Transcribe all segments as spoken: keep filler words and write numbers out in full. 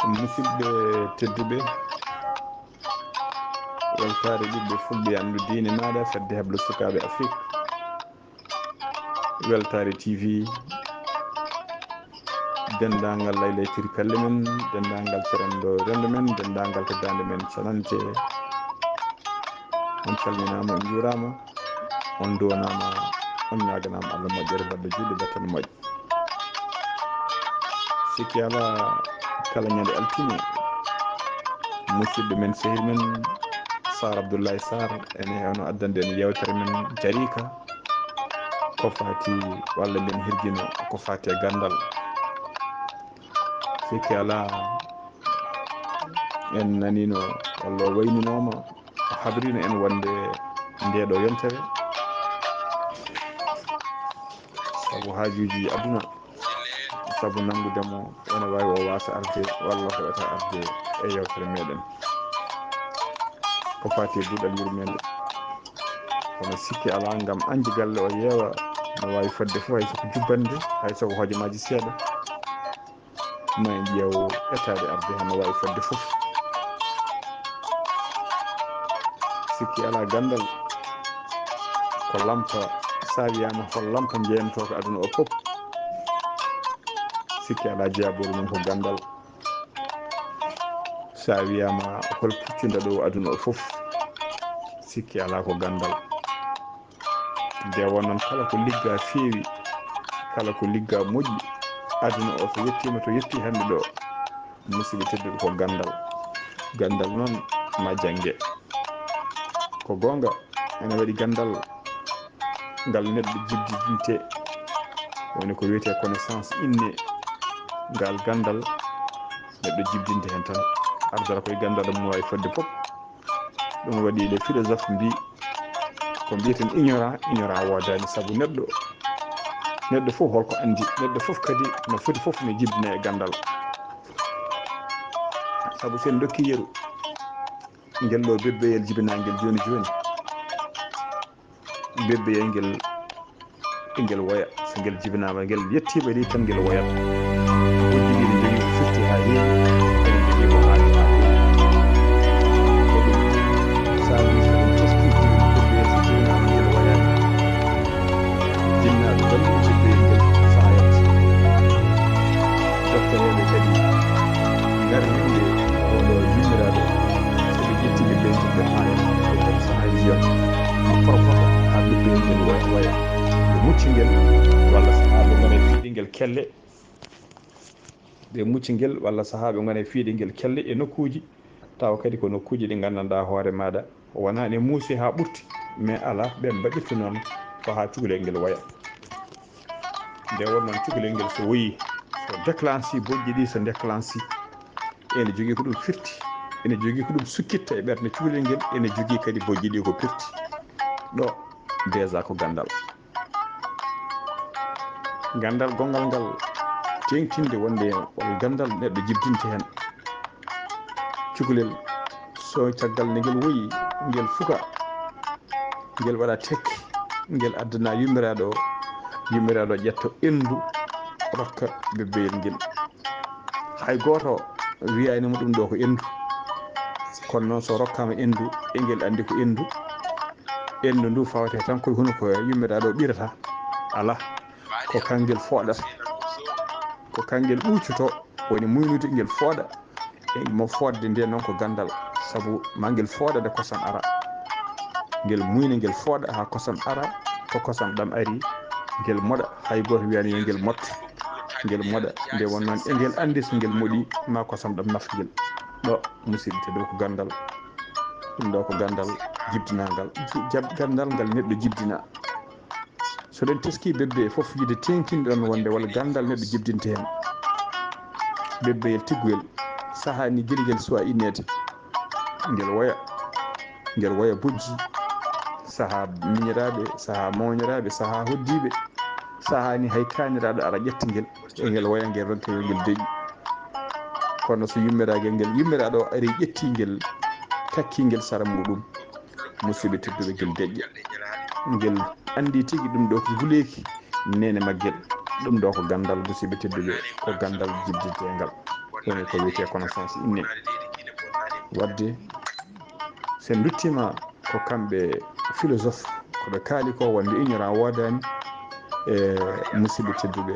Musidɓe tedduɓe, weltaare ɓiɓɓe fulɓe, anndu diine maaɗa, fedde heblo sukaaɓe Afrik, weltaare T V, denndaangal laylaytiri pelle men, denndaangal torando renndo men, denndaangal to daande men canante. On calminaama, on njuuraama, on nduwanaama, on ñaaganaama Allah moƴƴere, baɗɗo juuɗe, battane moƴƴe. Sikki alaa, kala ñande altine, musidɗo men, sehil men, Sar Abdoulaye Sar, ene hewno addande en yewtere men jariika, ko faati walla nden hirjino ko faati e ganndal. Sikki alaa, en naniino walla o wayninooma, o habrino en wonde ndeɗo yontere, sabu haajuuji aduna, sabu nanngude mo, ene waawi o waasa arde walla o heɓata arde e yewtere meɗen. Ko faati e duɗal yurmeende. Kono sikki alaa, ngam añde galle o yeewa, no waawi fodde fof, hay so ko jubbande, hay so ko hojomaaji seeɗa. Ma en ƴeew etaade arde heen no waawi fodde fof. Sikki alaa, ganndal ko lampa, so a wiyaama hol lampa njeeyantoo ko aduna o fof, sikki alaa, jeyaaɓoore mum ko ganndal. So a wiyaama hol puccu ndaɗoowo aduna o fof, sikki alaa ko ganndal. Nde won noon, kala ko liggaa feewi, kala ko liggaa moƴƴi, aduna o so yettiima to yetti hannde ɗo, musidɓe tedduɓe, ko ganndal. Ganndal noon ma jannge. Ko goonga, ene waɗi ganndal ngal neɗɗo jibdidinte, woni ko wiyetee connaissance innée. Ngal ganndal neɗɗo jibdinte heen tan, ardata koye ganndal mum, waawi fodde fof. Ɗum waɗi les philosophes mbi, ko mbiyeten ignorant, ignorant woodaani, sabu neɗɗo, neɗɗo fof holko anndi, neɗɗo fof kadi no foti fof no jibdina e ganndal. Sabu so en ndokki yeru, ngel ɗo bebbeyel jibinaangel jooni jooni, bebbeyel ngel, ngel woya. So ngel jibinaama, ngel yettiima ni tan ngel woyat. Bojji ɗi ne njogii ko firti haa heewi, ene njogii ko haali haa heewi. Ko ɗum, so a wii so ɗum teskii, ko ɗum firti, so jibinaama ngel woyaani. Jinnaaɓe balliiɓe ɓe ngel faayat. Doktoreeɓe kadi ngarwinde oɗo yummiraaɗo, so ɓe ƴetti ɓe ɓe ɓe faayat. Ko ɗum sahaa njiyon. Ko provoque haa ɓiɓɓe ngel woya, woya. Ɓe mucci ngel, walla sahaa ɓe ngona e fiɗingel kelle. Ɓe mucci ngel, walla sahaa ɓe ngona e fiɗingel kelle e nokkuuji, tawa kadi ko nokkuuji ɗi nganndanɗaa hoore maaɗa wonaa ne muusi haa ɓurti, mais alaa, ɓe mbaɗirta noon ko haa cukalel ngel woya. Nde won noon cukalel ngel so woyi, so déclenche bojji ɗi, so déclenche, ene jogii ko ɗum firti, ene jogii ko ɗum sukkitta e ɓernde cukalel ngel, ene jogii kadi bojji ɗi ko pirti. Ɗo déjà ko ganndal. Ganndal gonngal ngal, teeŋtinde wonde won ganndal neɗɗo jibdinte heen. Cukalel, so caggal nde ngel woyi, ngel fuka, ngel waɗa tekki, ngel addana yummiraaɗo o, yummiraaɗo o ƴetta enndu, rokka bebbeyel ngel. Hay gooto wiyaani mo ɗum ɗo ko enndu. Kono noon, so rokkaama enndu, e ngel anndi ko enndu, enndu ndu fawete tan koye hunuko yummiraaɗo o ɓirata. Alaa, ko kangel fooɗata, ko kangel ɓuuccotoo, woni muynude ngel fooɗa. E mo fodde nde noon ko ganndal, sabu ma ngel fooɗa nde kosam ara. Ngel muyna, ngel fooɗa haa kosam ara, to kosam ɗam ari, ngel moɗa, hay gooto wiyaani yo ngel moɗ. Ngel moɗa, nde won noon e ngel anndi so ngel moɗi, ma kosam ɗam naf ngel. Ɗo, musidɓe tedduɓe, ko ganndal. Ɗum ɗo ko ganndal jibdinangal. Jab-, ganndal ngal neɗɗo jibdina. So ɗen teskii bebbe fof, yiɗde teeŋtinde ɗon wonde walla ganndal neɗɗo jibdinte heen. Bebbeyel tigguyel, sahaa ni gila ngel suwaa inneede, ngel woya, ngel woya bojji, sahaa miñiraaɓe, sahaa mooñiraaɓe, sahaa hoddiiɓe, sahaa ni hay kaaniraaɗo ara ƴetta ngel, e ngel woya, ngel ronka yo ngel deƴƴu. Kono so yummiraagal ngel, yummiraaɗo o ari ƴetti ngel, takki ngel sara muɗum, musidɓe tedduɓe, ngel deƴƴa. Ngel anndi tigi ɗum ɗo ko nguleeki neene maggel. Ɗum ɗo ko ganndal, musidɓe tedduɓe, ko ganndal jibdinteengal. Ɗum ko wiyetee connaissance inné. Wadde, so en nduttiima ko kamɓe philosophe, ko ɓe kaali ko wonde ignorant woodaani, e musidɓe tedduɓe,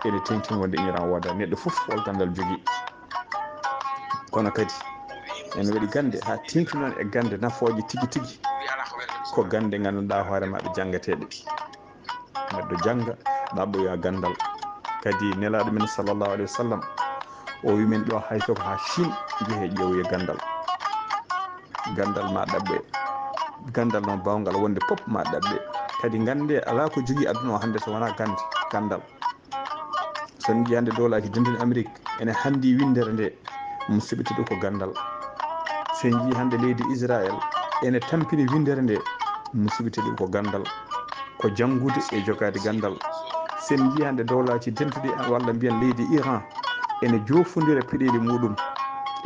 ene teeŋti wonde ignorant woodaani. Neɗɗo fof, hol ganndal jogii. Kono kadi, ene waɗi gannde haa teeŋti noon e gannde nafooje tigi tigi, ko gannde ngannduɗaa hoore maaɗa janngeteeɗe. Neɗɗo jannga, ɗaɓɓoya ganndal. Kadi Nelaaɗo men, sallallahu alayhi wa sallam, o wi men ɗo, hay so ko haa Chine, njehee ƴeewoyee ganndal. Ganndal ma ɗaɓɓe. Ganndal noon baawngal wonde pop ma ɗaɓɓe. Kadi nganndee, alaa ko jogii aduna o hannde so wonaa gannde, ganndal. So en njii hannde Dowlaaji Denduɗi Amerik ene hanndi winndere nde, musidɓe tedduɓe, ko ganndal. So en njii hannde leydi Israel ene tampini winndere nde, musidɓe tedduɓe, ko ganndal. Ko janngude e jogaade ganndal. So en njii hannde Dowlaaji Denduɗi, walla mbiyen leydi Iran, ene joofondira peɗeeli muɗum,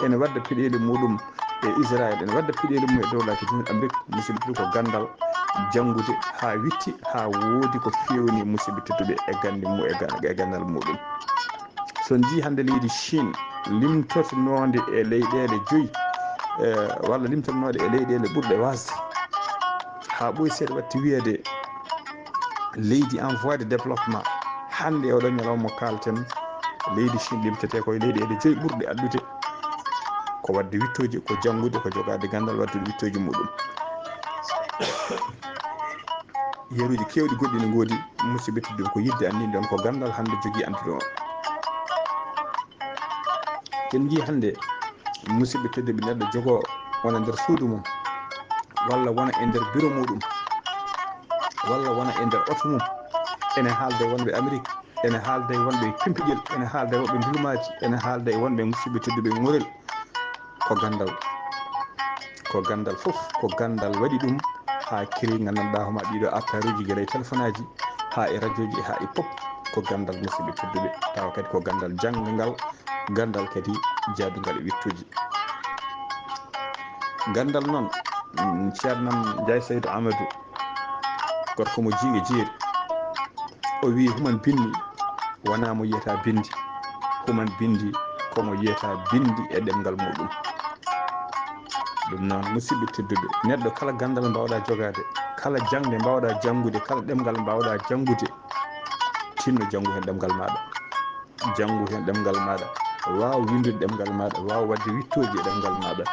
ene wadda peɗeeli muɗum e Israel, ene wadda peɗeeli mum e Dowlaaji Denduɗi Amerik, musidɓe tedduɓe, ko ganndal. Janngude haa witti, haa woodi ko feewni, musidɓe tedduɓe, e gannde mu-, e ga-, e ganndal muɗum. So en njii hannde leydi Chine, limtotinoonde e leyɗeele joyi, e, walla limtotonooɗe e leyɗeele ɓurɗe waasde, haa ɓooyi seeɗa waɗti wiyeede leydi en voie de développement. Hannde e oɗo ñalawma mo kaalten, leydi Chine limtetee ko e leyɗeele joyi ɓurɗe addude. Ko waɗde wittooji, ko janngude, ko jogaade ganndal, waɗde wittooji muɗum. Yeruuji keewɗi goɗɗi ne ngoodi, musidɓe tedduɓe, ko yiɗde anndinde on ko ganndal hannde jogii aduna o. En njii hannde, musidɓe tedduɓe, neɗɗo jogoo wona nder suudu mum, walla wona e nder bureau muɗum, walla wona e nder oto mum, ene haalda e wonɓe Amerik, ene haalda e wonɓe Pimpiƴel, ene haalda e wonɓe Ndulmaaji, ene haalda e wonɓe, musidɓe tedduɓe, Ŋorel. Ko ganndal, ko ganndal fof, ko ganndal waɗi ɗum haa kiri nganndanɗaa hooma ɗiɗo appareil uji, gila e telefonaaji haa e radio ji haa e pop. Ko ganndal, musidɓe tedduɓe, tawa kadi ko ganndal janngangal, ganndal kadi jaadungal e wittooji. Ganndal noon, mm, ceernam Njaay Saydu Amadou, gorko mo Jiiga Jeeri, o wii, human binndi wonaa mo yiyata binndi, human binndi ko mo yiyata binndi e ɗemngal muɗum. Ɗum noon, musidɓe tedduɓe, neɗɗo kala ganndal mbaawɗaa jogaade, kala jaŋde mbaawɗaa janngude, kala ɗemngal mbaawɗaa janngude, tinno janngu heen ɗemngal maaɗa. Janngu heen ɗemngal maaɗa, waaw winndude ɗemngal maaɗa, waaw waɗde wittooji e ɗemngal maaɗa.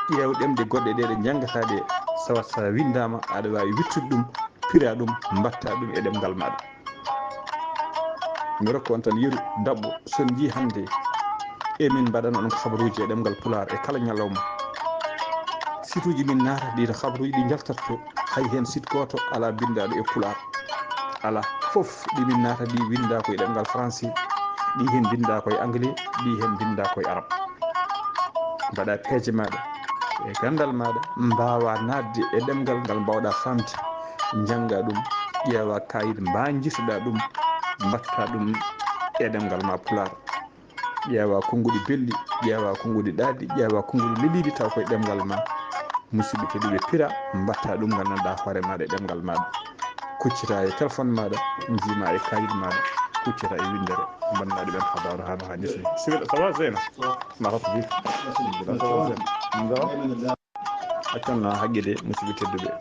Ƴeew ɗemɗe goɗɗe ɗe ɗe njanngataa ɗe, so waɗ so a winndaama, aɗa waawi wittude ɗum, pira ɗum, mbaɗta ɗum e ɗemngal maaɗa. Mi rokka on tan yeru daɓɓo, so on njii hannde, e min mbaɗana on kabaruuji e ɗemngal Pulaar e kala ñalawma. Site uji min naata ɗiɗo, kabaruuji ɗi njaltat to, hay heen site gooto alaa binndaaɗo e Pulaar. Alaa, fof ɗi min naata ɗi winndaa ko e ɗemngal français, ɗi heen mbinndaa ko e anglais, ɗi heen mbinndaa ko e arab. Mbaɗa peeje maaɗa e ganndal maaɗa, mbaawa naatde e ɗemngal ngal mbaawɗaa faamde, njannga ɗum, ƴeewa kaayit, mbaanjitoɗaa ɗum, mbaɗta ɗum e ɗemngal ma Pulaar. Ƴeewa konnguɗi belɗi, ƴeewa konnguɗi ɗaatɗi, ƴeewa konnguɗi leliiɗi, taw koye ɗemngal ma. Musidɓe tedduɓe, pira, mbaɗta ɗum nganndanɗaa hoore maaɗa e ɗemngal maaɗa. Kuccita e téléphone maaɗa, njiima e kayit maaɗa, kuccita e winndere. Mbannaaɗo ɓen habaru haa no haanirta ni. Sibila, ça va, Zeyna? Marhaba bik. Ça va, Zeyna? Accan na haqqe de, musidɓe tedduɓe.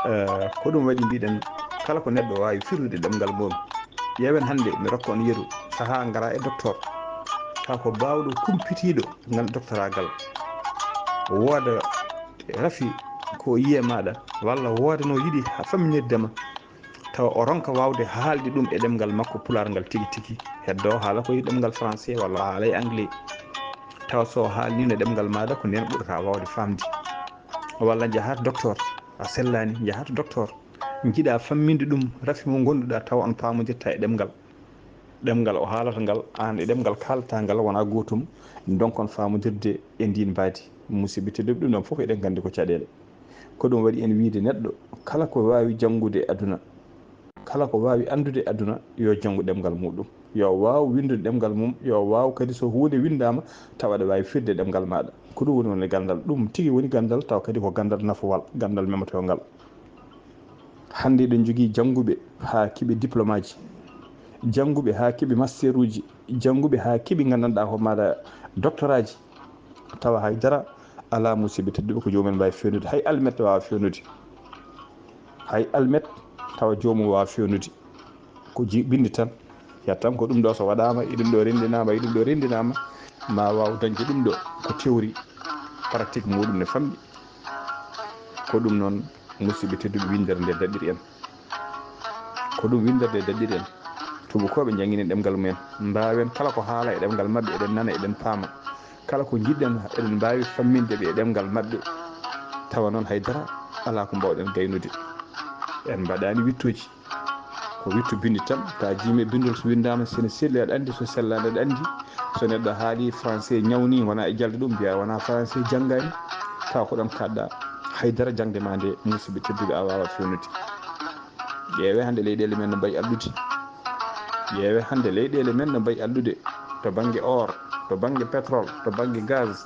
Eh, ko ɗum waɗi mbiɗen, kala ko neɗɗo waawi firlude ɗemngal mum. Ƴeewen hannde, mi rokka on yeru, sahaa ngara e docteur. Taw ko baawɗo kumpitiiɗo ngal doctoragal. Wooda rafi ko yiye maaɗa, walla wooda no yiɗi ha famminirde ma. Tawa o ronka waawde haalde ɗum e ɗemngal makko Pulaar ngal tigi tigi. Heddo haala ko e ɗemngal français walla haala e anglais. Tawa so haalniino e ɗemngal maaɗa, ko ndeen ɓurata waawde faamde. Walla njahat docteur, a sellaani, njahat docteur. Njiɗa famminde ɗum rafi mo ngonduɗa, tawa on paamondirta e ɗemngal. Ɗemngal o haalata ngal, aan e ɗemngal kaalata ngal wonaa gootum, ndonkon faamondirde e ndiin mbaadi. Musidɓe tedduɓe, ɗum ɗon fof eɗen nganndi ko caɗeele. Ko ɗum waɗi en wiyde neɗɗo kala ko waawi janngude e aduna, kala ko waawi anndude e aduna, yo janngu ɗemngal muɗum, yo waaw winndude ɗemngal mum, yo waaw kadi so huunde winndaama tawa aɗa waawi firde ɗemngal maaɗa. Ko ɗum woni woni ganndal, ɗum tigi woni ganndal, tawa kadi ko ganndal nafowal, ganndal memotoongal. Hannde eɗen njogii jannguɓe haa keɓi diplôme aji, Jannguɓe haa keɓi masteruuji, jannguɓe haa keɓi nganndanɗaa ko maɗa doctoraji, tawa hay dara alaa. Musidɓe tedduɓe, ko joomum en mbaawi feewnude, hay almet waawa feewnude, hay almet tawa joomum waawa feewnude. Ko ji binndi tan, yiyat tan ko ɗum ɗo so waɗaama, e ɗum ɗo renndinaama, e ɗum ɗo renndinaama, ma waaw dañde ɗum ɗo ko théorie. Pratique muɗum ne famɗi. Ko ɗum noon, musidɓe tedduɓe, winndere nde daɗiri en. Ko ɗum winndere nde daɗiri en. Tuubakooɓe njannginen ɗemngal mumen, mbaawen kala ko haala e ɗemngal maɓɓe, eɗen nana, eɗen paama. Kala ko njiɗɗen, eɗen mbaawi famminde ɓe e ɗemngal maɓɓe. Tawa noon hay dara alaa ko mbaawɗen gaynude. En mbaɗaani wittooji. Ko wittu binndi tan, ta jiimi e binndol so winndaama, so ene selli aɗa anndi, so sellaani aɗa anndi. So neɗɗo haali français ñawni, wona e jalde ɗum, mbiya wona français janngaani. Tawa ko ɗon kaɗɗa, hay dara jaŋde ma nde, musidɓe tedduɓe, a waawa feewnude. Ƴeewe hannde leyɗeele men no mbayi alɗude. Ƴeewe hannde leyɗeele men no mbayi alɗude, to bannge or, to bannge pétrole, to bannge gaz.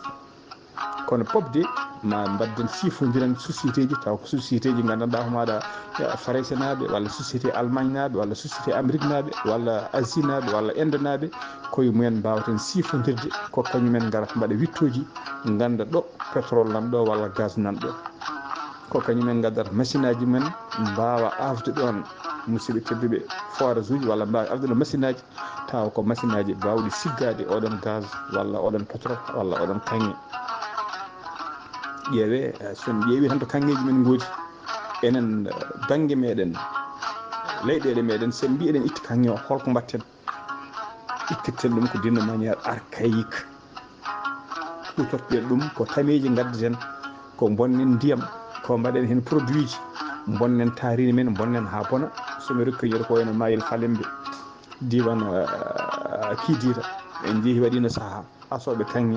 Kono pop de, ma mbaɗden sifondiral société ji, taw ko société ji nganndanɗaa ko maɗa, eh, Faraysenaaɓe, walla société Allemagne naaɓe, walla société Amérique naaɓe, walla Asie naaɓe, walla Inde naaɓe, koye mumen mbaawaten sifondirde, ko kañumen ngarata mbaɗa wittooji, ngannda ɗo pétrole nan ɗo, walla gaz nan ɗo. Ko kañumen ngaddata machine aji men, mbaawa afde ɗoon, musidɓe tedduɓe, forage uji, walla mbaawa afde ɗoon machine aji, tawa ko machine aji baawɗi siggaade oɗon gaz, walla oɗon pétrole, walla oɗon kaŋŋe. Ƴeewe, eh, so en ƴeewi tan to kaŋŋeeji men ngoodi, enen, eh, bannge meɗen, leyɗeele meɗen, so en mbi eɗen itta kaŋŋe o, holko mbaɗten? Ittirten ɗum ko d'une manière archaïque. Kuutorɗen ɗum ko tameeji ngaddaten, ko mbonnen ndiyam, ko mbaɗen heen produit ji, mbonnen taariindi men, mbonnen haa bona. So mi rokki yeru ko wayno Mayel Falembe, diiwaan, eh, Kidira, en njehi waɗiino sahaa asooɓe kaŋŋe,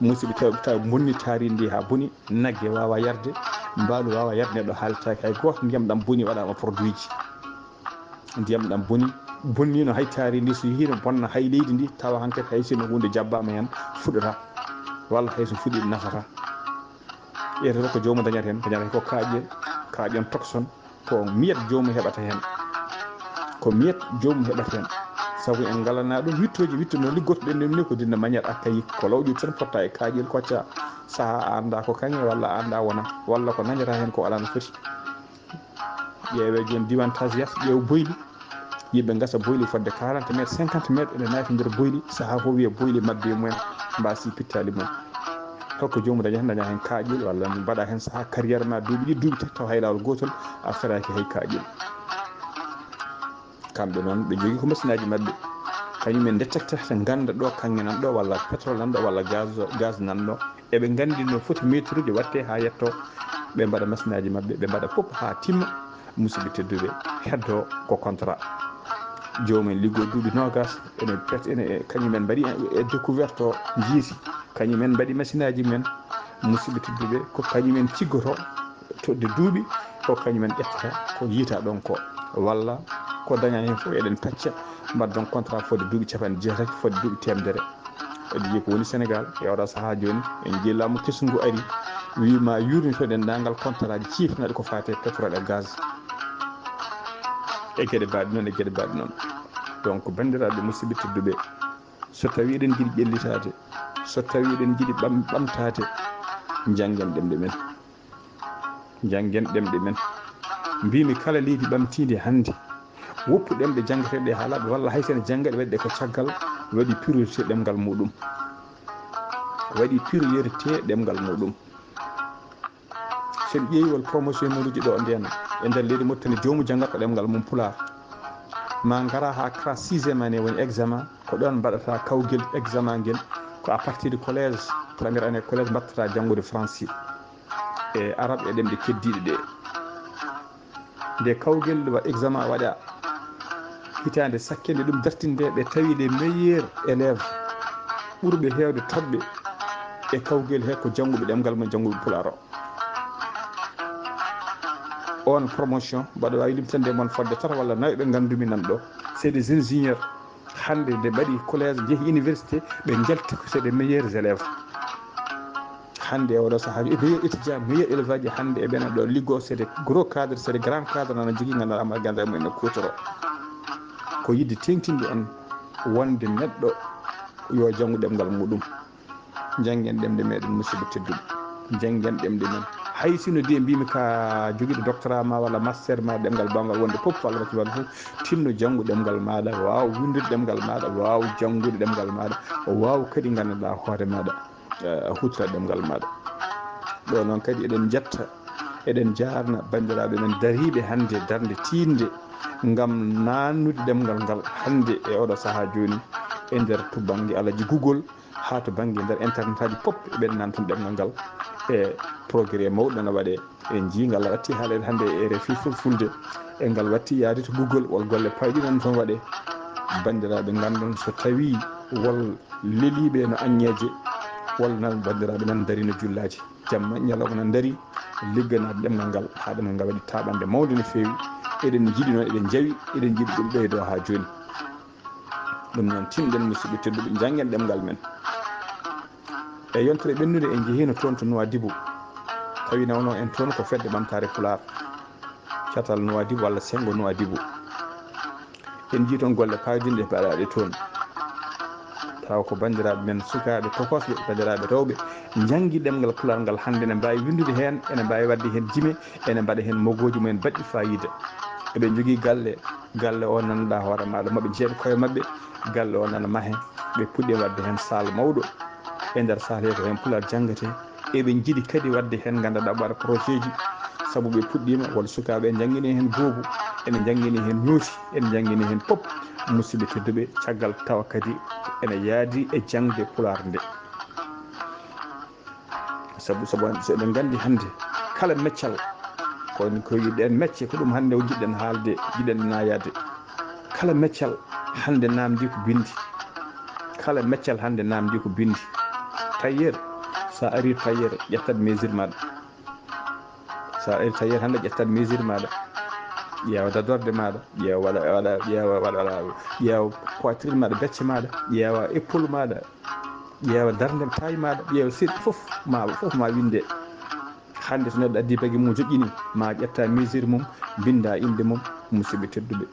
musidɓe tedduɓe, taw bonni taariindi ndi haa boni, nagge waawa yarde, mbaalu waawa yarde, neɗɗo haaltaaki hay gooto, ndiyam ɗam boni, waɗaama produit ji. Ndiyam ɗam boni, bonniino hay taariindi ndi, so yehiino bonna hay leydi ndi, tawa hankadi hay sinno huunde jabbaama heen, fuɗata. Walla hay so fuɗii, nafata. Ƴeewte ko joomum dañata heen, dañata heen ko kaaƴe, kaaƴon toxone, ko miyat joomum heɓata heen. Ko miyat joomum heɓata heen. Sabu en ngalanaa ɗum wittooji, wittu no liggotoɗen ɗum ni ko d'une manière archaïque, ko lawƴude tan potta e kaaƴel kocca, sahaa a anndaa ko kaŋŋe walla a anndaa wona, walla ko dañata heen ko alaa no foti. Ƴeewe jooni diiwaan Tasias, ƴeew boyli. Yimɓe ngasa boyli fodde quarante mètres, cinquante mètres, ene naati nder boyli. Sahaa fof wiya boyli mabbe mumen, mbasi pittaali mum. Holko joomum dañata? Daña heen kaaƴel walla mbaɗa heen sahaa carrière ma duuɓi ɗiɗi, duuɓi tati, taw hay laawol gootol a feraaki hay kaaƴel. Kamɓe noon ɓe njogii ko machine aji maɓɓe. Kañum en ndettata, ngannda ɗo kaŋŋe nan ɗo, walla pétrole nan ɗo, walla gaz, gaz nan ɗo. Eɓe nganndi no foti meeturuuji waɗte haa yetto, ɓe mbaɗa machine aji maɓɓe, ɓe mbaɗa fof haa timma. Musidɓe tedduɓe, heddo ko contrat. Joomum en liggoo duuɓi noogas, ene pet-, ene, e kañum en mbaɗi e découverte o, njiiti. Kañum en mbaɗi machine aji men, musidɓe tedduɓe, ko kañum en ciggoto to de duuɓi, ko kañum en ƴettata ko yiita ɗon ko. Walla ko daña heen fof eɗen pacca, mbaɗdon contrat fodde duuɓi capanɗe jeetati, fodde duuɓi teemedere. Eɗen njii ko woni Sénégal e oɗo sahaa jooni, en njii laamu kesu ngu ari, wii ma yuurnito denndaangal contrat ji ciiftinaaɗi ko faati e pétrole e gaz. E geɗe mbaɗe noon, e geɗe mbaɗe noon. Donc, banndiraaɓe musidɓe tedduɓe, so tawii eɗen njiɗi ƴellitaade, so tawii eɗen njiɗi ɓam-, ɓamtaade, njanngen ɗemɗe men. Njanngen ɗemɗe men. Mbiimi kala leydi ɓamtiindi hannde, woppu ɗemɗe janngeteeɗe haa laaɓa, walla hay so ene jannga ɗe, waɗi ɗe ko caggal, waɗi priorité ɗemngal muɗum. Waɗi priorité ɗemngal muɗum. So en ƴeewi won promotion muuluji ɗo ndeen, e nder leydi Mauritanie, joomu jannga ko ɗemngal mum Pulaar. Ma ngara haa classe sixième année woni examen, ko ɗoon mbaɗata kawgel examen ngel, ko à partir de collège, première année collège, mbaɗtata janngude français e arabe e ɗemɗe keddiiɗe ɗe. Nde kawgel wa-, examen waɗa hitaande sakkende ɗum dartinde, ɓe tawi les meilleurs élèves ɓurɓe heewde toɓɓe e kawgel he ko jannguɓe ɗemngal mum, jannguɓe Pulaar o. On promotion, mbaɗa waawi limtande mon fodde tata walla nayo ɓe nganndumi nan ɗo. C'est des ingénieurs. Hannde nde mbaɗi collège, njehi université, ɓe njalti ko c'est des meilleurs élèves. Hannde e oɗo sahaa, e meilleur étudiant, meilleur élève aji, hannde e ɓen ɗo liggo, c'est des gros cadres, c'est des grands cadres, nana jogii nganndanɗaa ma gannda e mumen no kuutoro. Ko yiɗde teeŋtinde en wonde neɗɗo yo janngu ɗemngal muɗum. Njanngen ɗemɗe meɗen, musidɓe tedduɓe. Njanngen ɗemɗe men. Hay sino de mbimi ka jogiiɗo doctorat ma walla master ma ɗemngal bawgal wonde fof, walla wacci walla fof, tinno janngu ɗemngal maɗa, waaw winndude ɗemngal maɗa, waaw janngude ɗemngal maɗa, waaw kadi nganndanɗaa hoore maɗa, eh, huutora ɗemngal maɗa. Ɗo noon kadi eɗen njetta, eɗen njaarna banndiraaɓe men dariiɓe hannde darnde tiiɗnde ngam naannude ɗemngal ngal hannde e oɗo sahaa jooni e nder to bannge alhaji Google haa to bannge nder internet aji pop eɓen naan toon ɗemngal ngal e progrès mawɗo nana waɗee. En njii ngal watti haalede hannde e R F I Fulfulde, e ngal watti yaade to Google, wol golle payɗi nan toon waɗee. Banndiraaɓe nganndon so tawii wol leliiɓe no aññeeje, wol nan banndiraaɓe nan darino jullaaji. Jamma ñalawma nan ndarii ligganaade ɗemngal ngal, haa ɗemngal ngal waɗi taaɓannde mawnde no feewi. Eɗen njiɗi noon, eɗen njawi, eɗen njiɗi ɗum ɓeydoo haa jooni. Ɗum noon, tinɗen musidɓe tedduɓe, njanngen ɗemngal men. E yontere ɓennunde en njehiino toon to Nouadhibou. Tawi nawno en toon ko fedde ɓamtaare Pulaar, catal Nouadhibou walla senngo Nouadhibou. En njii toon golle payodinɗe mbaɗaaɗe toon. Tawa ko banndiraaɓe men sukaaɓe tokosɓe, banndiraaɓe rewɓe, njanngi ɗemngal Pulaar ngal hannde, ene mbaawi winndude heen, ene mbaawi waɗde heen jime, ene mbaɗa heen mogooji mumen baɗɗi faayiida. Eɓe njogii galle, galle o nanndaa hoore maɗa, maɓɓe njeeɗa koye maɓɓe, galle o nana mahe, ɓe puɗɗi waɗde heen saal mawɗo. E nder saal he ko heen Pulaar janngetee. Eɓe njiɗi kadi waɗde heen, nganndanɗaa, waɗa projet ji, sabu ɓe puɗɗiima, won sukaaɓe ene njanngini heen goobu, ene njanngini heen ñooti, ene njanngini heen pop, musidɓe tedduɓe, caggal tawa kadi ene yaadi e jaŋde Pulaar nde. Sabu, sabu so eɗen nganndi hannde kala meccal, ko, ko yiɗen mecce, ko ɗum hannde o njiɗɗen haalde, njiɗɗen naayaade. Kala meccal hannde naamndii ko binndi. Kala meccal hannde naamndii ko binndi. Tailleur, so a arii tailleur, ƴettat mesure maɗa. So a arii tailleur hannde, ƴettat mesure maɗa. Ƴeewa dadorde maɗa, ƴeewa waɗa, waɗa, ƴeewa waɗa, waɗa, ƴeewa poitrine maɗa, becce maɗa, ƴeewa épaule maɗa, ƴeewa darnde taille maɗa, ƴeewa seeɗi fof ma, fof ma winnde. Hannde so neɗɗo addi bagi mum joƴƴini, ma ƴetta mesure mum, binnda innde mum, musidɓe tedduɓe.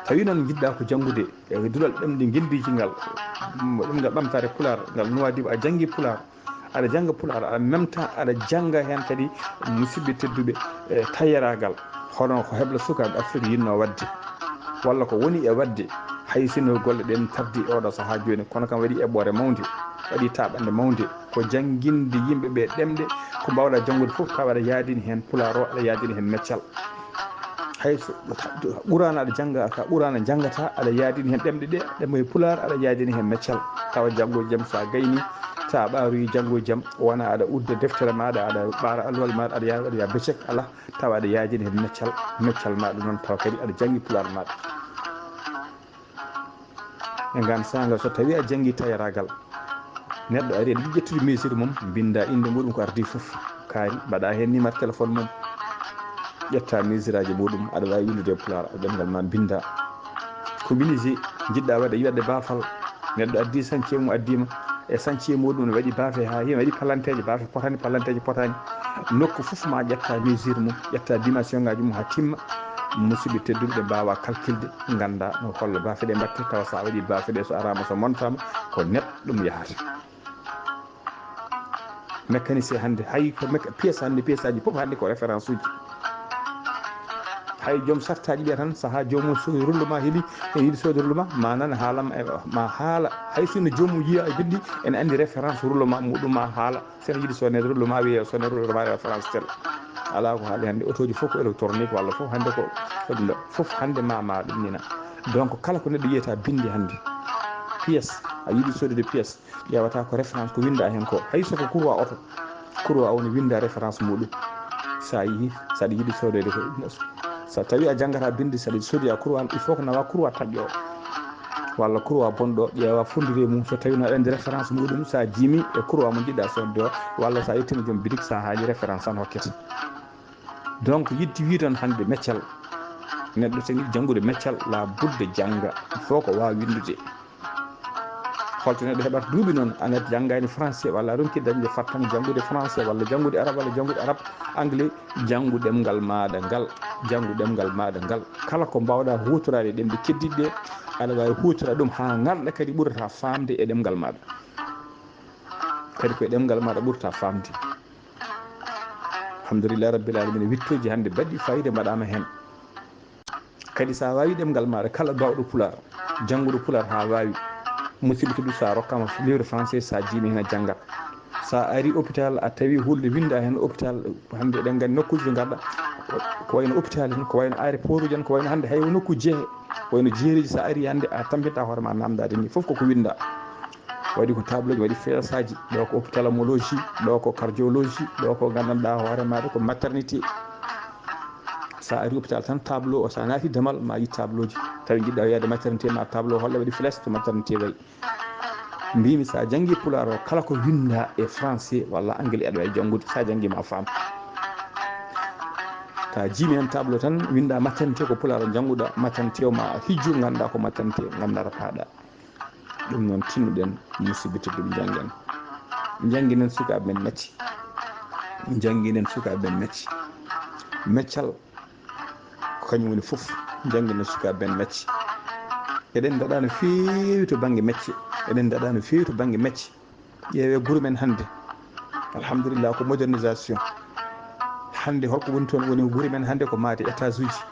Tawi noon njiɗɗa ko janngude e duɗal ɗemɗe ngenndiiji ngal, ɗemngal ɓamtaare Pulaar, ngal Nouadhibou, a janngi Pulaar, aɗa jannga Pulaar, aɗa même temps aɗa jannga heen kadi, musidɓe tedduɓe, e tayyaraagal, hono ko heblo sukaaɓe Afrik yinnoo waɗde, walla ko woni e waɗde, hay sinno golle ɗen tardi e oɗo sahaa jooni, kono kam waɗi eɓɓoore mawnde, waɗi taaɓannde mawnde, ko jannginde yimɓe ɓe ɗemɗe, ko mbaawɗa janngude fof, tawa aɗa yaadini heen Pulaar o, aɗa yaadini heen meccal. Hay so Quraana aɗa jannga, ka Quraana njanngata, aɗa yaadini heen ɗemɗe ɗe, ɗemɗe Pulaar, aɗa yaadini heen meccal. Tawa janngo e jam, so a gayni, so a ɓaaroyi janngo e jam, wona aɗa udda deftere maaɗa, aɗa ɓaara alluwal maaɗa, aɗa yaha, aɗa yaha becek, alaa, tawa aɗa yaadini heen meccal, meccal maaɗa noon, tawa kadi aɗa janngi Pulaar maaɗa. E ngaan saanga, so tawii a janngi tayyaraagal, neɗɗo ari, aɗa yiɗi ƴettude mesure mum, mbinnda innde muɗum ko ardii fof, kaari, mbaɗa heen numéro téléphone mum, ƴetta mesure aji muɗum, aɗa waawi winndude e Pulaar, ɗemngal ma mbinnda. Ko menuisier njiɗɗa waɗde, a yiɗi waɗde baafal, neɗɗo addi chantier mum, addiima e chantier muɗum, ne waɗi baafe haa heewi, waɗi palanteeje, baafe potani, palanteeje potani. Nokku fof ma ƴetta mesure mum, ƴetta dimension ngaji mum haa timma. Musidɓe tedduɓe, ɓe mbaawa calculde, ngannda no holla baafe ɗe mbaɗte, tawa so a waɗi baafe ɗe, so araama, so montaama, ko net ɗum yahata. Mécanicien hannde, hay ko méca-, pièce hannde, pièce aji fof hannde ko référence uji. Hay joom sartaaji ɓiya tan, sahaa joomum soodi rullo ma, heɓi, ene yiɗi soodi rullo ma, ma nan haalam, e, ma haala. Hay sinno joomum yiya e bindi, ene anndi référence rullo ma, muɗum ma haala. Sene yiɗi sonneede rullo ma, wiye sonne rullo ma référence tel. Alaa ko haali hannde, otooji fof ko électronique, walla fof hannde ko, ko ɗum ɗo. Fof hannde ma, ma ɗum nina. Donc, kala ko neɗɗo yiyata bindi hannde, pièce, a yiɗi sodude pièce, ƴeewata ko référence ko winnda heen ko. Hay so ko courroie oto, courroie o ne winnda référence muɗum. So a yiyi, so aɗa yiɗi sodoyde ko, so tawi a janngata bindi, so aɗa sodoya courroie, il faut ko nawa courroie taƴƴo o. Walla courroie bonɗo, ƴeewa fondire mum, so tawi no aɗa anndi référence muɗum, so a jiimi e courroie mo njiɗɗa sodde o, walla so a yettiima joom bitik, so a haali référence tan hokkete. Donc, yiɗde wi tan hannde meccal, neɗɗo so yiɗi janngude meccal, la budda jannga, il faut ko waawa winndude. Holto neɗɗo heɓata duuɓi noon, a nat janngaani français, walla a ronki dañde fattan janngude français, walla janngude arab, walla janngude arab, anglais, janngu ɗemngal maaɗa ngal, janngu ɗemngal maaɗa ngal. Kala ko mbaawɗaa huutoraade e ɗemɗe keddiiɗe ɗe, aɗa waawi huutora ɗum haa ŋalɗa kadi ɓurata faamde e ɗemngal maaɗa. Kadi ko e ɗemngal maaɗa ɓurata faamde. Alhamdulillahi rabbil alamina, wittooji hannde baɗɗi fayida mbaɗaama heen. Kadi so a waawi ɗemngal maaɗa, kala baawɗo pulaar, jannguɗo pulaar haa waawi, musidɓe tedduɓe, so a rokkaama livre français, so a jiimi heen a janngat. So a ari hôpital, a tawi hulde winnda heen hôpital, hannde eɗen nganndi nokkuuji ɗi ngarɗa, ko wayno hôpital en, ko wayno aéroport uji en, ko wayno hannde hay wo nokku jeehe, wayno jeereeji, so a ari hannde a tampinta hoore ma naamndaade ni, fof koko winnda. Waɗi ko tableau ji, waɗi feesaaji, ɗo ko ophtalmologie, ɗo ko cardiologie, ɗo ko nganndanɗaa hoore maaɗa ko maternité. So a ari hôpital tan tableau o, so a naati damal ma yii tableau ji. Tawi njiɗɗa yaade maternité ma tableau holla waɗi flèche to maternité wayi. Mbimi so a janngi pulaar o kala ko winnda e français walla anglais aɗa wawi janngude, so a janngi ma faam. Ta jiimi heen tableau tan winnda maternité ko pulaar o jannguɗa, maternité o ma a hijju ngannda ko maternité ngam nara paaɗa. Ɗum noon tinnuɗen musidɓe tedduɓe njanngen. Njannginen sukaaɓe men macce. Njannginen sukaaɓe men macce. Meccal ko kañum woni fof. Njannginen sukaaɓe men macce. Eɗen ndaɗa no feewi to bannge macce. Eɗen ndaɗa no feewi to bannge macce. Ƴeewe gure men hannde. Alhamdulillah ko modernisation. Hannde holko woni toon? Woni gure men hannde ko maade étage uji.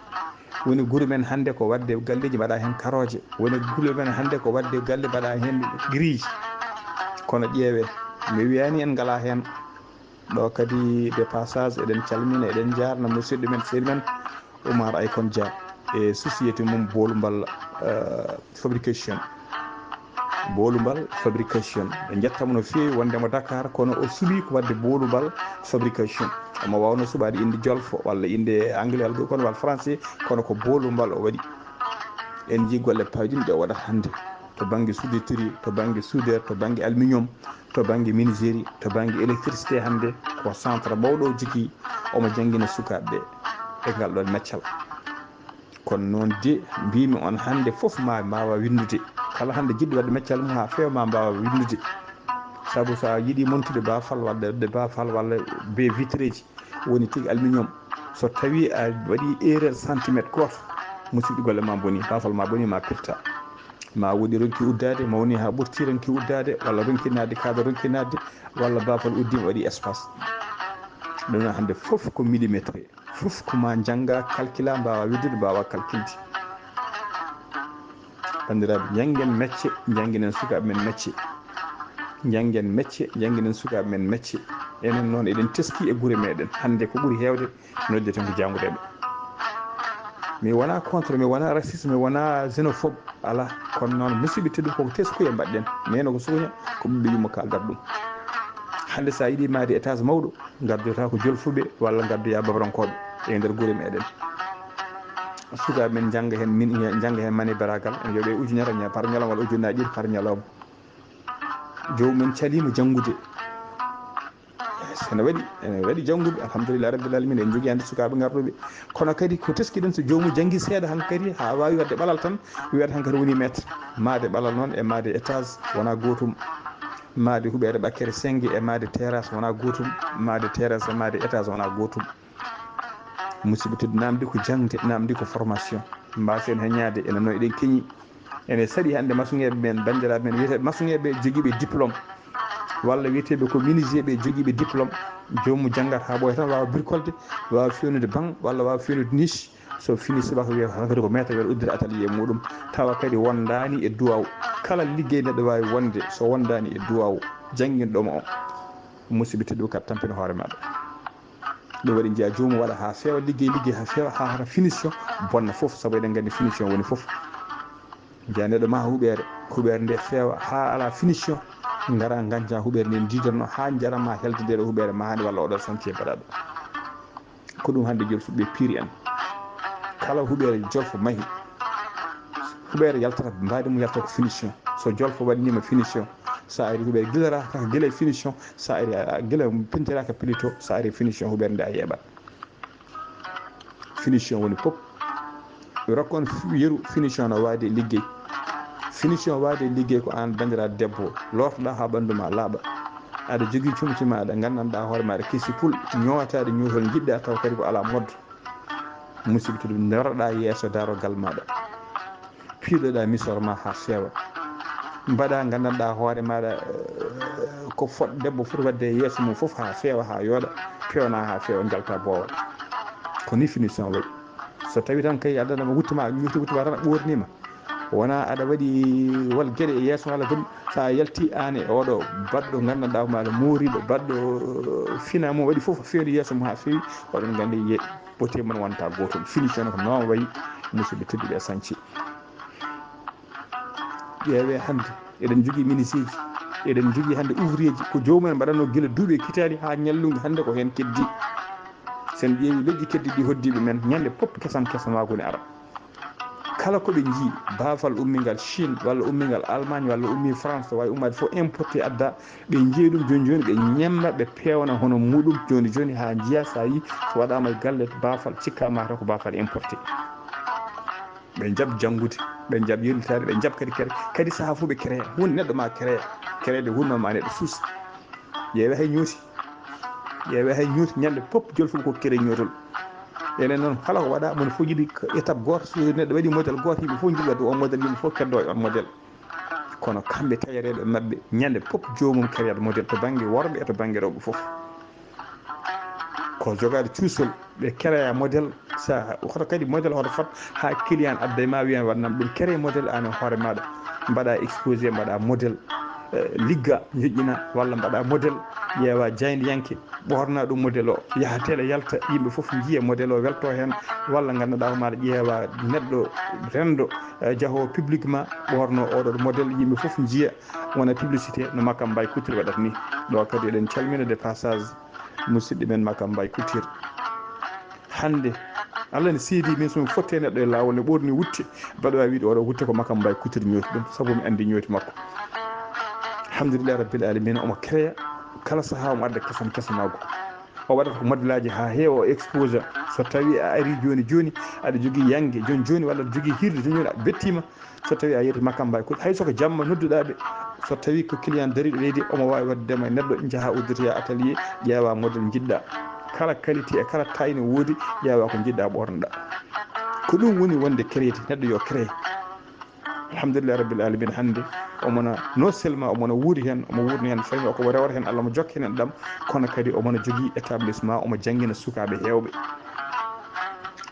Woni gure men hannde ko waɗde galleeji mbaɗa heen karooje. Woni gure men hannde ko waɗde galle mbaɗa heen grille. Kono ƴeewe, mi wiyaani en ngalaa heen. Ɗo kadi de passage eɗen calmina, eɗen njaarna musidɗo men, seydi men Oumar Aykon Dia e société mum Bolumbal, eh, Fabrication. Bolumbal Fabrication. Ɓe njettamo no feewi wondemo Dakar, kono o suɓi ko waɗde Bolumbal Fabrication. Omo wawno suɓaade innde Jolfo walla innde anglais walla ɗo kono walla français, kono ko Bolumbal o waɗi. En njii golle pawɗinɗe o waɗata hannde to bannge souditerie, to bannge soudeur, to bannge aluminium, to bannge menuiserie, to bannge électricité hannde ko centre mawɗo o jogii, omo janngina sukaaɓe ɓe e ngal ɗon meccal. Kono noon de, mbimi on hannde fof ma mbaawa winndude. Kala hannde jiɗɗo waɗde meccal mum haa feewa ma mbaawa winndude. Sabu so a yiɗi montude baafal walla waɗde baafal walla baie vitreeji, woni tigi aluminium, so tawi a waɗi erreur centimètre gooto, musidɗo golle ma boni, baafal ma boni ma pirta. Ma woɗi ronki uddaade, mawni haa ɓurti ronki uddaade, walla ronki naatde, kaaba ronki naatde, walla baafal uddiima waɗi espace. Ɗum noon hannde fof ko millimétré, fof ko ma njannga, calcula, mbaawa winndude, mbaawa calculde. Banndiraaɓe, njanngen mecce, njannginen sukaaɓe men mecce. Njanngen mecce, njannginen sukaaɓe men mecce. Enen noon eɗen teski e gure meɗen. Hannde ko ɓuri heewde noddeten ko janngudeeɓe. Mi wona contre, mi wona raciste, mi wona xénophobe, alaa. Kono noon musidɓe tedduɓe koko teskuya mbaɗɗen. Neene ko sukuña, ko ɓiɓɓe yumma ka garɗum. Hannde so a yiɗi maade étage mawɗo, ngaddoyta ko jolfuɓe walla ngaddoya babrankooɓe e nder gure meɗen. Sukaaɓe men njannga heen, min njannga heen mani baragal, ene yoɓe ujunere ña-, par ñalawma walla ujunnaaji ɗiɗi par ñalawma. Joomum en caliima janngude. Ene waɗi, ene waɗi jannguɓe, alhamdulillah rabbil alamin, en njogii hannde sukaaɓe ngarɗuɓe. Kono kadi ko teskiɗen, so joomum janngi seeɗa hankadi haa waawi waɗde ɓalal tan, wiyata hankadi woni maître. Maade ɓalal noon e maade étage wona gootum. Maade huɓeere ɓakkere sennge e maade terrasse wona gootum. Maade terrasse e maade étage wona gootum. Musidɓe tedduɓe, namdi ko jaŋde, namdi ko formation. Mbaasen heñaade, ene no eɗen keñi. Ene saɗi hannde masoŋeeɓe men, banndiraaɓe men wiyeteeɓe masoŋeeɓe jogiiɓe diplôme, walla wiyeteeɓe ko menuisier ɓe jogiiɓe diplôme. Joomum janngat haa ɓooya tan, waawa bricolde, waawa feewnude baŋ, walla waawa feewnude niche. So fini subaka wiya hankadi ko maître, wiyata uddita atelier muɗum, tawa kadi wondaani e duwaw. Kala liggey neɗɗo waawi wonde, so wondaani e duwaw jannginɗo mo o, musidɓe tedduɓe, kadi tampina hoore maɗa. Ɗum waɗi njiya joomum waɗa haa feewa, liggey, liggey haa feewa, haa hara finition bonna fof, sabu eɗen nganndi finition woni fof. Njiya neɗɗo maha huɓeere, huɓeere nde feewa haa ala finition, ngara nganca huɓeere nde ndiidanno haa njaram ma helde nde ɗo huɓeere mahande walla oɗo chantier mbaɗaɗo. Ko ɗum hannde jolfuɓe piiri en. Kala huɓeere jolfo mahi, huɓeere yaltata, mbaadi mum yalta ko finition. So jolfo waɗanima finition, so a ari huɓeere gilaraka gila e finition, so a ari a, gila pintiraaka plutôt, so a ari finition huɓeere nde a yeeɓat. Finition woni pop. Rokkon f-, yeru finition no waadi e liggey. Finition waawde liggey ko aan banndiraaɗo debbo, loortoɗaa haa ɓanndu ma laaɓa. Aɗa jogii comci maaɗa, nganndanɗaa hoore maaɗa kesi pul, ñootaade ñootol njiɗɗaa taw kadi ko alaa moddo. Musidɓe tedduɓe, ndaroɗaa yeeso darorgal maaɗa. Piiloɗaa misor ma haa feewa. Mbaɗaa nganndanɗaa hoore maaɗa, eh, ko fot debbo foti waɗde e yeeso mum fof haa feewa, haa yooɗa, peewnaa haa feewa, njaltaa boowal. Ko nii finition wayi. So tawii tan kay addanama wutte ma, ñooti wutte ma tan a ɓoorniima. Wonaa aɗa waɗi wal geɗe e yeeso ma, walla goɗɗum, so a yalti aan e oɗo baɗɗo nganndanɗaa ko maaɗa mooriɗo, baɗɗo, eh, fina mo waɗi fof feewndu yeeso mum haa feewi, oɗon nganndi ye-, bote mon wonta gootol. Finition ko noon wayi, musidɓe tedduɓe e sañce. Ƴeewee hannde, eɗen njogii ministeeji, eɗen njogii hannde ouvrier ji, ko joomum en mbaɗatnoo gila duuɓi e kitaali haa ñallungu hannde ko heen keddii. So en ƴeewii leƴƴi keddiiɗi hoddiiɓe men, ñande pop kesam kesamaagu ne ara. Kala ko ɓe njii, baafal ummingal Chine, walla ummingal Allemagne, walla ummii France, waawi ummaade fof importé adda, ɓe njiya ɗum jooni jooni, ɓe ñemma, ɓe peewna hono muɗum jooni jooni haa njiya so a yii so waɗaama e galle baafal cikka mataw ko baafal importé. Ɓe njaɓ janngude, ɓe njaɓ yellitaade, ɓe njaɓ kadi kere, kadi sahaa fof ɓe créa, huunde neɗɗo ma créa, créede huunde ma neɗɗo suusa. Ƴeewe hay ñooti, ƴeewe hay ñooti, ñande pop jol fof ko kere ñootol. Enen noon kala ko waɗa, moni fof yiɗi ko étape gooto, so neɗɗo waɗi modèle gooto, yimɓe fof njiɗi waɗde on modèle, yimɓe fof keddo e on modèle. Kono kamɓe tayareeɓe maɓɓe, ñande pop joomum créat modèle to bannge worɓe e to bannge rewɓe fof. Ko jogaade cuusol, ɓe créa modèle, sa hoto kadi modèle hoto fot haa client adda e ma wiyan waɗnam ɗum, créé modèle aan e hoore maaɗa, mbaɗa exposé, mbaɗa modèle, eh, ligga, joƴƴina, walla mbaɗa modèle, ƴeewa jaayndiyanke, ɓoorna ɗum modèle o, yaha télé yalta, yimɓe fof njiya modèle o, welto heen, walla nganndanɗaa ko maaɗa ƴeewa neɗɗo renndo, eh, jahoowo public ma, ɓoorno oɗo modèle, yimɓe fof njiya, wona publicité no Makam Mbaye Couture waɗata ni. Ɗo kadi eɗen calmina de passage musidɗo men Makam Mbaye Couture. Hannde, Allah ne seedi min, so mi fotte neɗɗo e laawol ne ɓoorni wutte, mbaɗa waawi wiide oɗo wutte ko Makam Mbaye Couture ñooti ɗum, sabu mi anndi ñooti makko. Alhamdulillahi Rabbil Alamina, omo créa, kala sahaa omo adda kesam kesamaagu. O waɗata ko modèle aji haa heewa, o exposa. So tawii a arii jooni jooni, aɗa jogii yannge jooni jooni, walla aɗa jogii hirde jooni jooni, a bettiima. So tawii a yetti Makam Mbaye Couture, hay so ko jamma nodduɗaa ɓe, so tawii ko client dariiɗo leydi, omo waawi waɗde ma e neɗɗo, njaha udditoya atelier, ƴeewa modèle njiɗɗa. Kala qualité e kala taille ne woodi, ƴeewa ko njiɗɗa ɓoornoɗaa. Ko ɗum woni wonde créatif, neɗɗo yo créé. Alhamdulillahi Rabbil Alamina, hannde omona, non seulement omona wuuri heen, omo wuurni heen famille o, ko rewata heen, Allah mo jokke heen ɗam, kono kadi omona jogii établissement, omo janngina sukaaɓe heewɓe.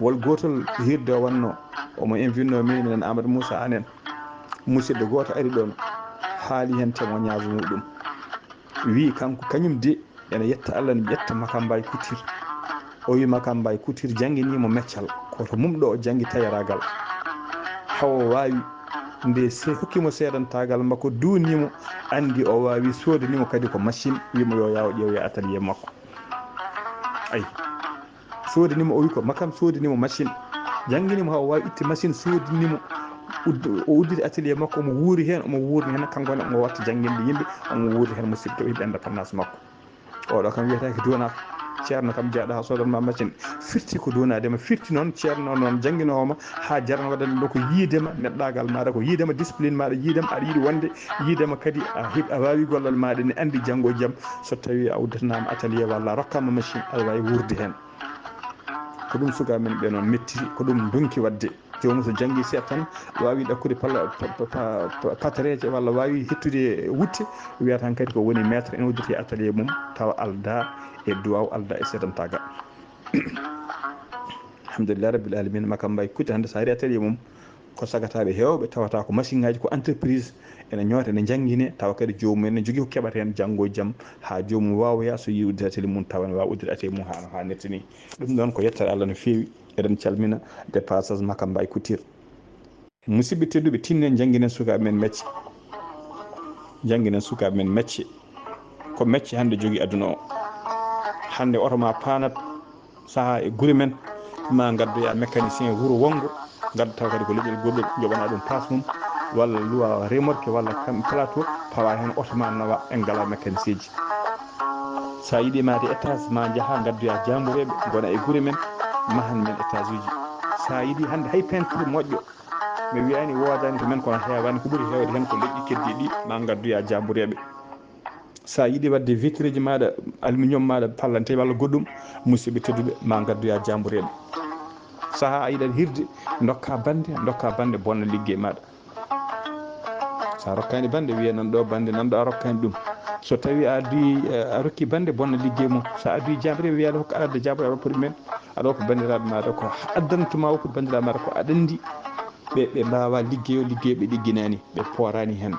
Wol gootol hirde o wannoo, omo invitnoo min, minen Amadou Moussa Anne en. Musidɗo gooto ari ɗoon, haali heen témoignage muɗum. Wii kanko, kañum de, ene yetta Allah, ne yetta Makam Mbaye Couture. O wii Makam Mbaye Couture janngini mo meccal, ko to mum ɗo o janngi tayaraagal. Hawo waawi, nde se hokki mo seedantaagal makko, duuni mo, anndi o waawi, soodani mo kadi ko machine, wii mo yo yaw ƴeewoya atelier makko. Ayi. Soodani mo, o wi ko Makam soodani mo machine. Janngini mo haa o waawi itti machine, soodani mo. Uddu-, o udditi atelier makko, omo wuuri heen, omo wuurni heen, kanko ne omo watta jannginde yimɓe, omo wuuri heen, musidɓe, o heɓi indépendance makko. Oɗo kam wiyetee ko duunaako. Ceerno kam jeyɗo haa soodan ma machine. Firti ko duunaade ma, firti noon ceerno noon jannginoowo ma haa jarano waɗande ɗo ko yiide ma neɗɗaagal maaɗa, ko yiide ma discipline maaɗa, yiide ma aɗa yiɗi wonde, yiide ma kadi a heɓ-, a waawi gollal maaɗa ne anndi janngo e jam. So tawii a udditanaama atelier walla a rokkaama machine, aɗa waawi wuurde heen. Ko ɗum sukaaɓe men ɓe noon mettiri, ko ɗum ndonki waɗde. Joomum so janngi seeɗa tan, waawi ɗakkude pala-, pa-, pa-, pa-, pa-, patareeje walla waawi hettude wutte, wiya tan kadi ko woni maître, ene udditi e atelier mum, tawa aldaa e duwaaw, aldaa e seedantaagal. Alhamdulillahi Rabbil Alamina, Makam Mbaye Couture hannde so ari atelier mum, ko sagataaɓe heewɓe tawata ko machine ngaaji, ko entreprise, ene ñoota, ene janngine, tawa kadi joomum en ne jogii ko keɓata heen janngo e jam, haa joomum waawoya so yii uddita atelier mum, tawa ene waawi uddude atelier mum haa, haa nettini. Ɗum ɗoon ko yettere Allah no feewi. Eɗen calmina de passage Makam Mbaye Couture. Musidɓe tedduɓe, tinnen jannginen sukaaɓe men mecce. Jannginen sukaaɓe men mecce. Ko mecce hannde jogii aduna o. Hannde oto ma paanat sahaa e gure men, ma ngaddoya mécanicien wuro wonngo, ngadda taw kadi ko leƴƴel goɗɗel, njoɓana ɗum paas mum, walla luwa remorque, walla kam plateau, pawa heen oto ma nawa, en ngala mécanicien ji. Sa yiɗi maade étage, ma njaha ngaddoya jaambureeɓe, ngona e gure men, mahan men étage uji. Sa yiɗi hannde hay peinture moƴƴo, Mi wiyani woodani ko men, kono heewani. Ko ɓuri heewde heen ko leƴƴi keddiiɗi ma ngaddoya jaambureeɓe. So a yiɗi waɗde vitreji maaɗa, aluminium maaɗa, pallante walla goɗɗum, musidɓe tedduɓe, ma ngaddoya jaambureeɓe. Sahaa a yiɗat hirde, ndokka bannde, ndokka bannde bonna liggey maaɗa. So a rokkaani bannde, wiye nan ɗo bannde, nan ɗo a rokkaani ɗum. So tawi a addi, eh, a rokki bannde bonna liggey mum. So a addi jaambureeɓe, wiye aɗa hokka, aɗa adda jaambureeɓe, aɗa hokka ɗum men, aɗa hokka banndiraaɓe maaɗa. Ko addantuma woppude banndiraaɓe maaɗa, ko aɗa anndi ɓe, ɓe mbaawa liggeyo, liggeyo ɓe ɗigginaani, ɓe pooraani heen.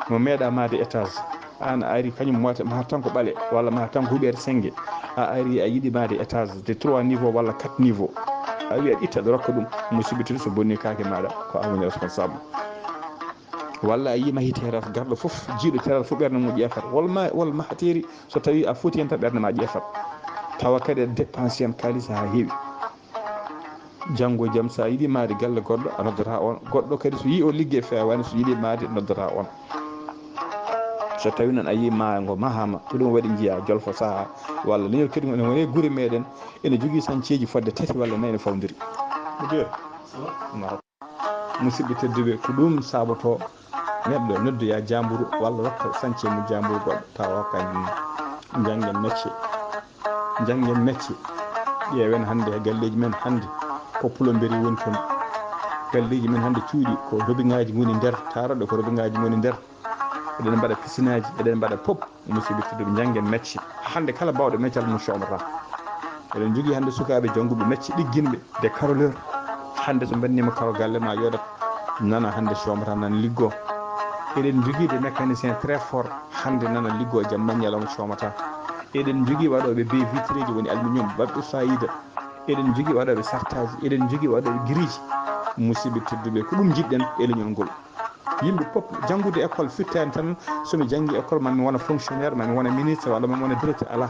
Mo meeɗa maade étage, aan a ari kañum mota, maha tan ko ɓale, walla maha tan ko huɓeere sennge. A ari a yiɗi maade étage de trois niveau walla quatre niveau. A wi aɗa itta aɗa rokka ɗum, musidɓe tedduɓe, so bonni kaake maaɗa, ko aan woni responsable. Walla a yii mahi terrasse, garɗo fof, jiiɗo terrasse fof ɓernde mum ƴeefat. Wol ma, wol maha teeri, so tawi a foti heen tan ɓernde ma ƴeefat. Tawa kadi aɗa dépense heen kaalis haa heewi. Janngo e jam, so a yiɗi maade galle goɗɗo, a noddata on. Goɗɗo kadi so yii o ligge feewaani, so yiɗi maade, noddata on. So tawi noon a yii maaya ngo mahaama, ko ɗum waɗi njiya Jolfo saha, walla leñol kadi ene woni e gure meɗen, ene jogii sañceeji fodde tati walla nayi ene fawndiri. Ko jeeri? Musidɓe tedduɓe, ko ɗum saboto neɗɗo noddoya jamburu walla rokka sañce mum jamburu goɗɗo, tawa hokkaani ɗum. Janngen mecce, janngen mecce. Ƴeewen hannde e galleeji men hannde, ko plomberie woni toon. Galleeji men hannde cuuɗi ko robiŋaaji ngoni nder, taroɗe ko robiŋaaji ngoni nder. Eɗen mbaɗa pisinaaji, eɗen mbaɗa pop. Musidɓe tedduɓe, janngen mecce. Hannde kala baawɗo meccal mum coomata. Eɗen njogii hannde sukaaɓe jannguɓe mecce ɗigginɓe, des carreleurs. Hannde so mbannima karo galle ma yooɗat, nana hannde coomata, nana liggo. Eɗen njogii des mécaniciens très forts, hannde nana liggo, jamma ñalawma coomata. Eɗen njogii waɗooɓe baie vitreeji, woni aluminium, baɗɗo fayida. Eɗen njogii waɗooɓe sartaaji, eɗen njogii waɗooɓe giriiji. Musidɓe tedduɓe, ko ɗum njiɗɗen e leñol ngol. Yimɓe pop janngude école fittaani tan, so mi janngi école, ma mi wona fonctionnaire, ma mi wona ministre, walla ma mi wona directeur, alaa.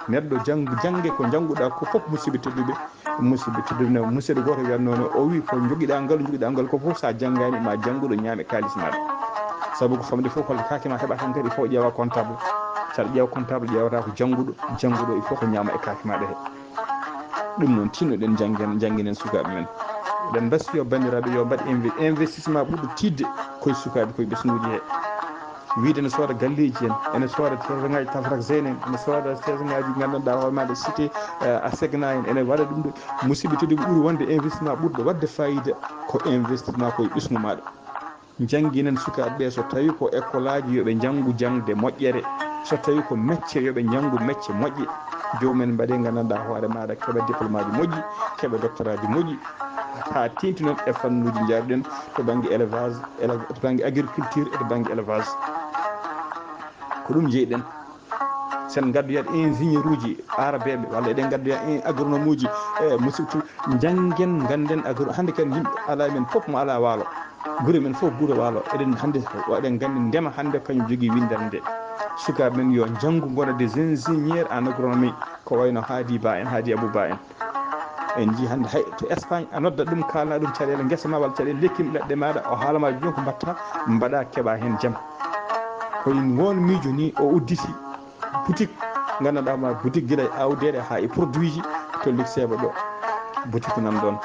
Neɗɗo jang-, jannge ko jannguɗaa ko pop, musidɓe tedduɓe, musidɓe tedduɓe, no musidɗo gooto wiyatnoo no, o wii ko njogiɗaa ngal, njogiɗaa ngal ko fof, so a janngaani, ma jannguɗo ñaame kaalis maaɗa. Sabu ko famde fof, ko kaake ma heɓa tan kadi, il faut ƴeewa comptable. So aɗa ƴeewa comptable, ƴeewata ko jannguɗo, jannguɗo il faut ko ñaama e kaake maaɗa he. Ɗum noon, tinnoɗen janngen, jannginen sukaaɓe men. Eɗen mbasiyo banndiraaɓe, yo mbaɗ inve-, investissement ɓurɗo tiiɗde koye sukaaɓe, koye ɓesnguuji he. Wiide ene sooda galleeji en, ene sooda terrainŋaaji tafrak zeyne en, ene sooda terrainŋaaji nganndanɗaa hoore maaɗa cité, eh, Asegna en, ene waɗa ɗum ɗo. Musidɓe tedduɓe, ɓuri wonde investissement ɓurɗo waɗde fayida ko investissement koye ɓesngu maaɗa. Njannginen sukaaɓe ɓe, so tawii ko ekkolaaji, yo ɓe njanngu jaŋde moƴƴere. So tawii ko mecce, yo ɓe njanngu mecce moƴƴe. Joomum en mbaɗee nganndanɗaa hoore maaɗa, keɓa diplôme aji moƴƴi, keɓa doctorat ji moƴƴi, haa teeŋti noon e fannuuji njaruɗen to bannge élevage, ele-, to bannge agriculture e to bannge élevage. Ko ɗum njeyɗen. Sen ngaddoyat ingénieur uji arabeeɓe, walla eɗen ngaddoya in-, agronome uji, e musidɓe, njanngen, ngannden agro-, hannde kadi yimɓe alaa, men fof mo alaa waalo. Gure men fof gure waalo. Eɗen hannde, eɗen nganndi ndema hannde kañum jogii winndere nde. Sukaaɓe men yo njanngu, ngona des ingénieurs en agronomie, ko wayno Haadi Ba en, Haadi Abou Ba en. En njii hannde hay to Espagne, a noddat ɗum, kaalna ɗum caɗeele ngesa ma walla caɗeele lekki leɗɗe maaɗa, o haala ma jooni ko mbaɗta, mbaɗa, keɓa heen jam. Ko ngoon miijo ni o udditi boutique, nganndanɗaa ma boutique gila e awdeeɗe haa e produit ji to Lixeeba ɗo. Boutique nan ɗoon.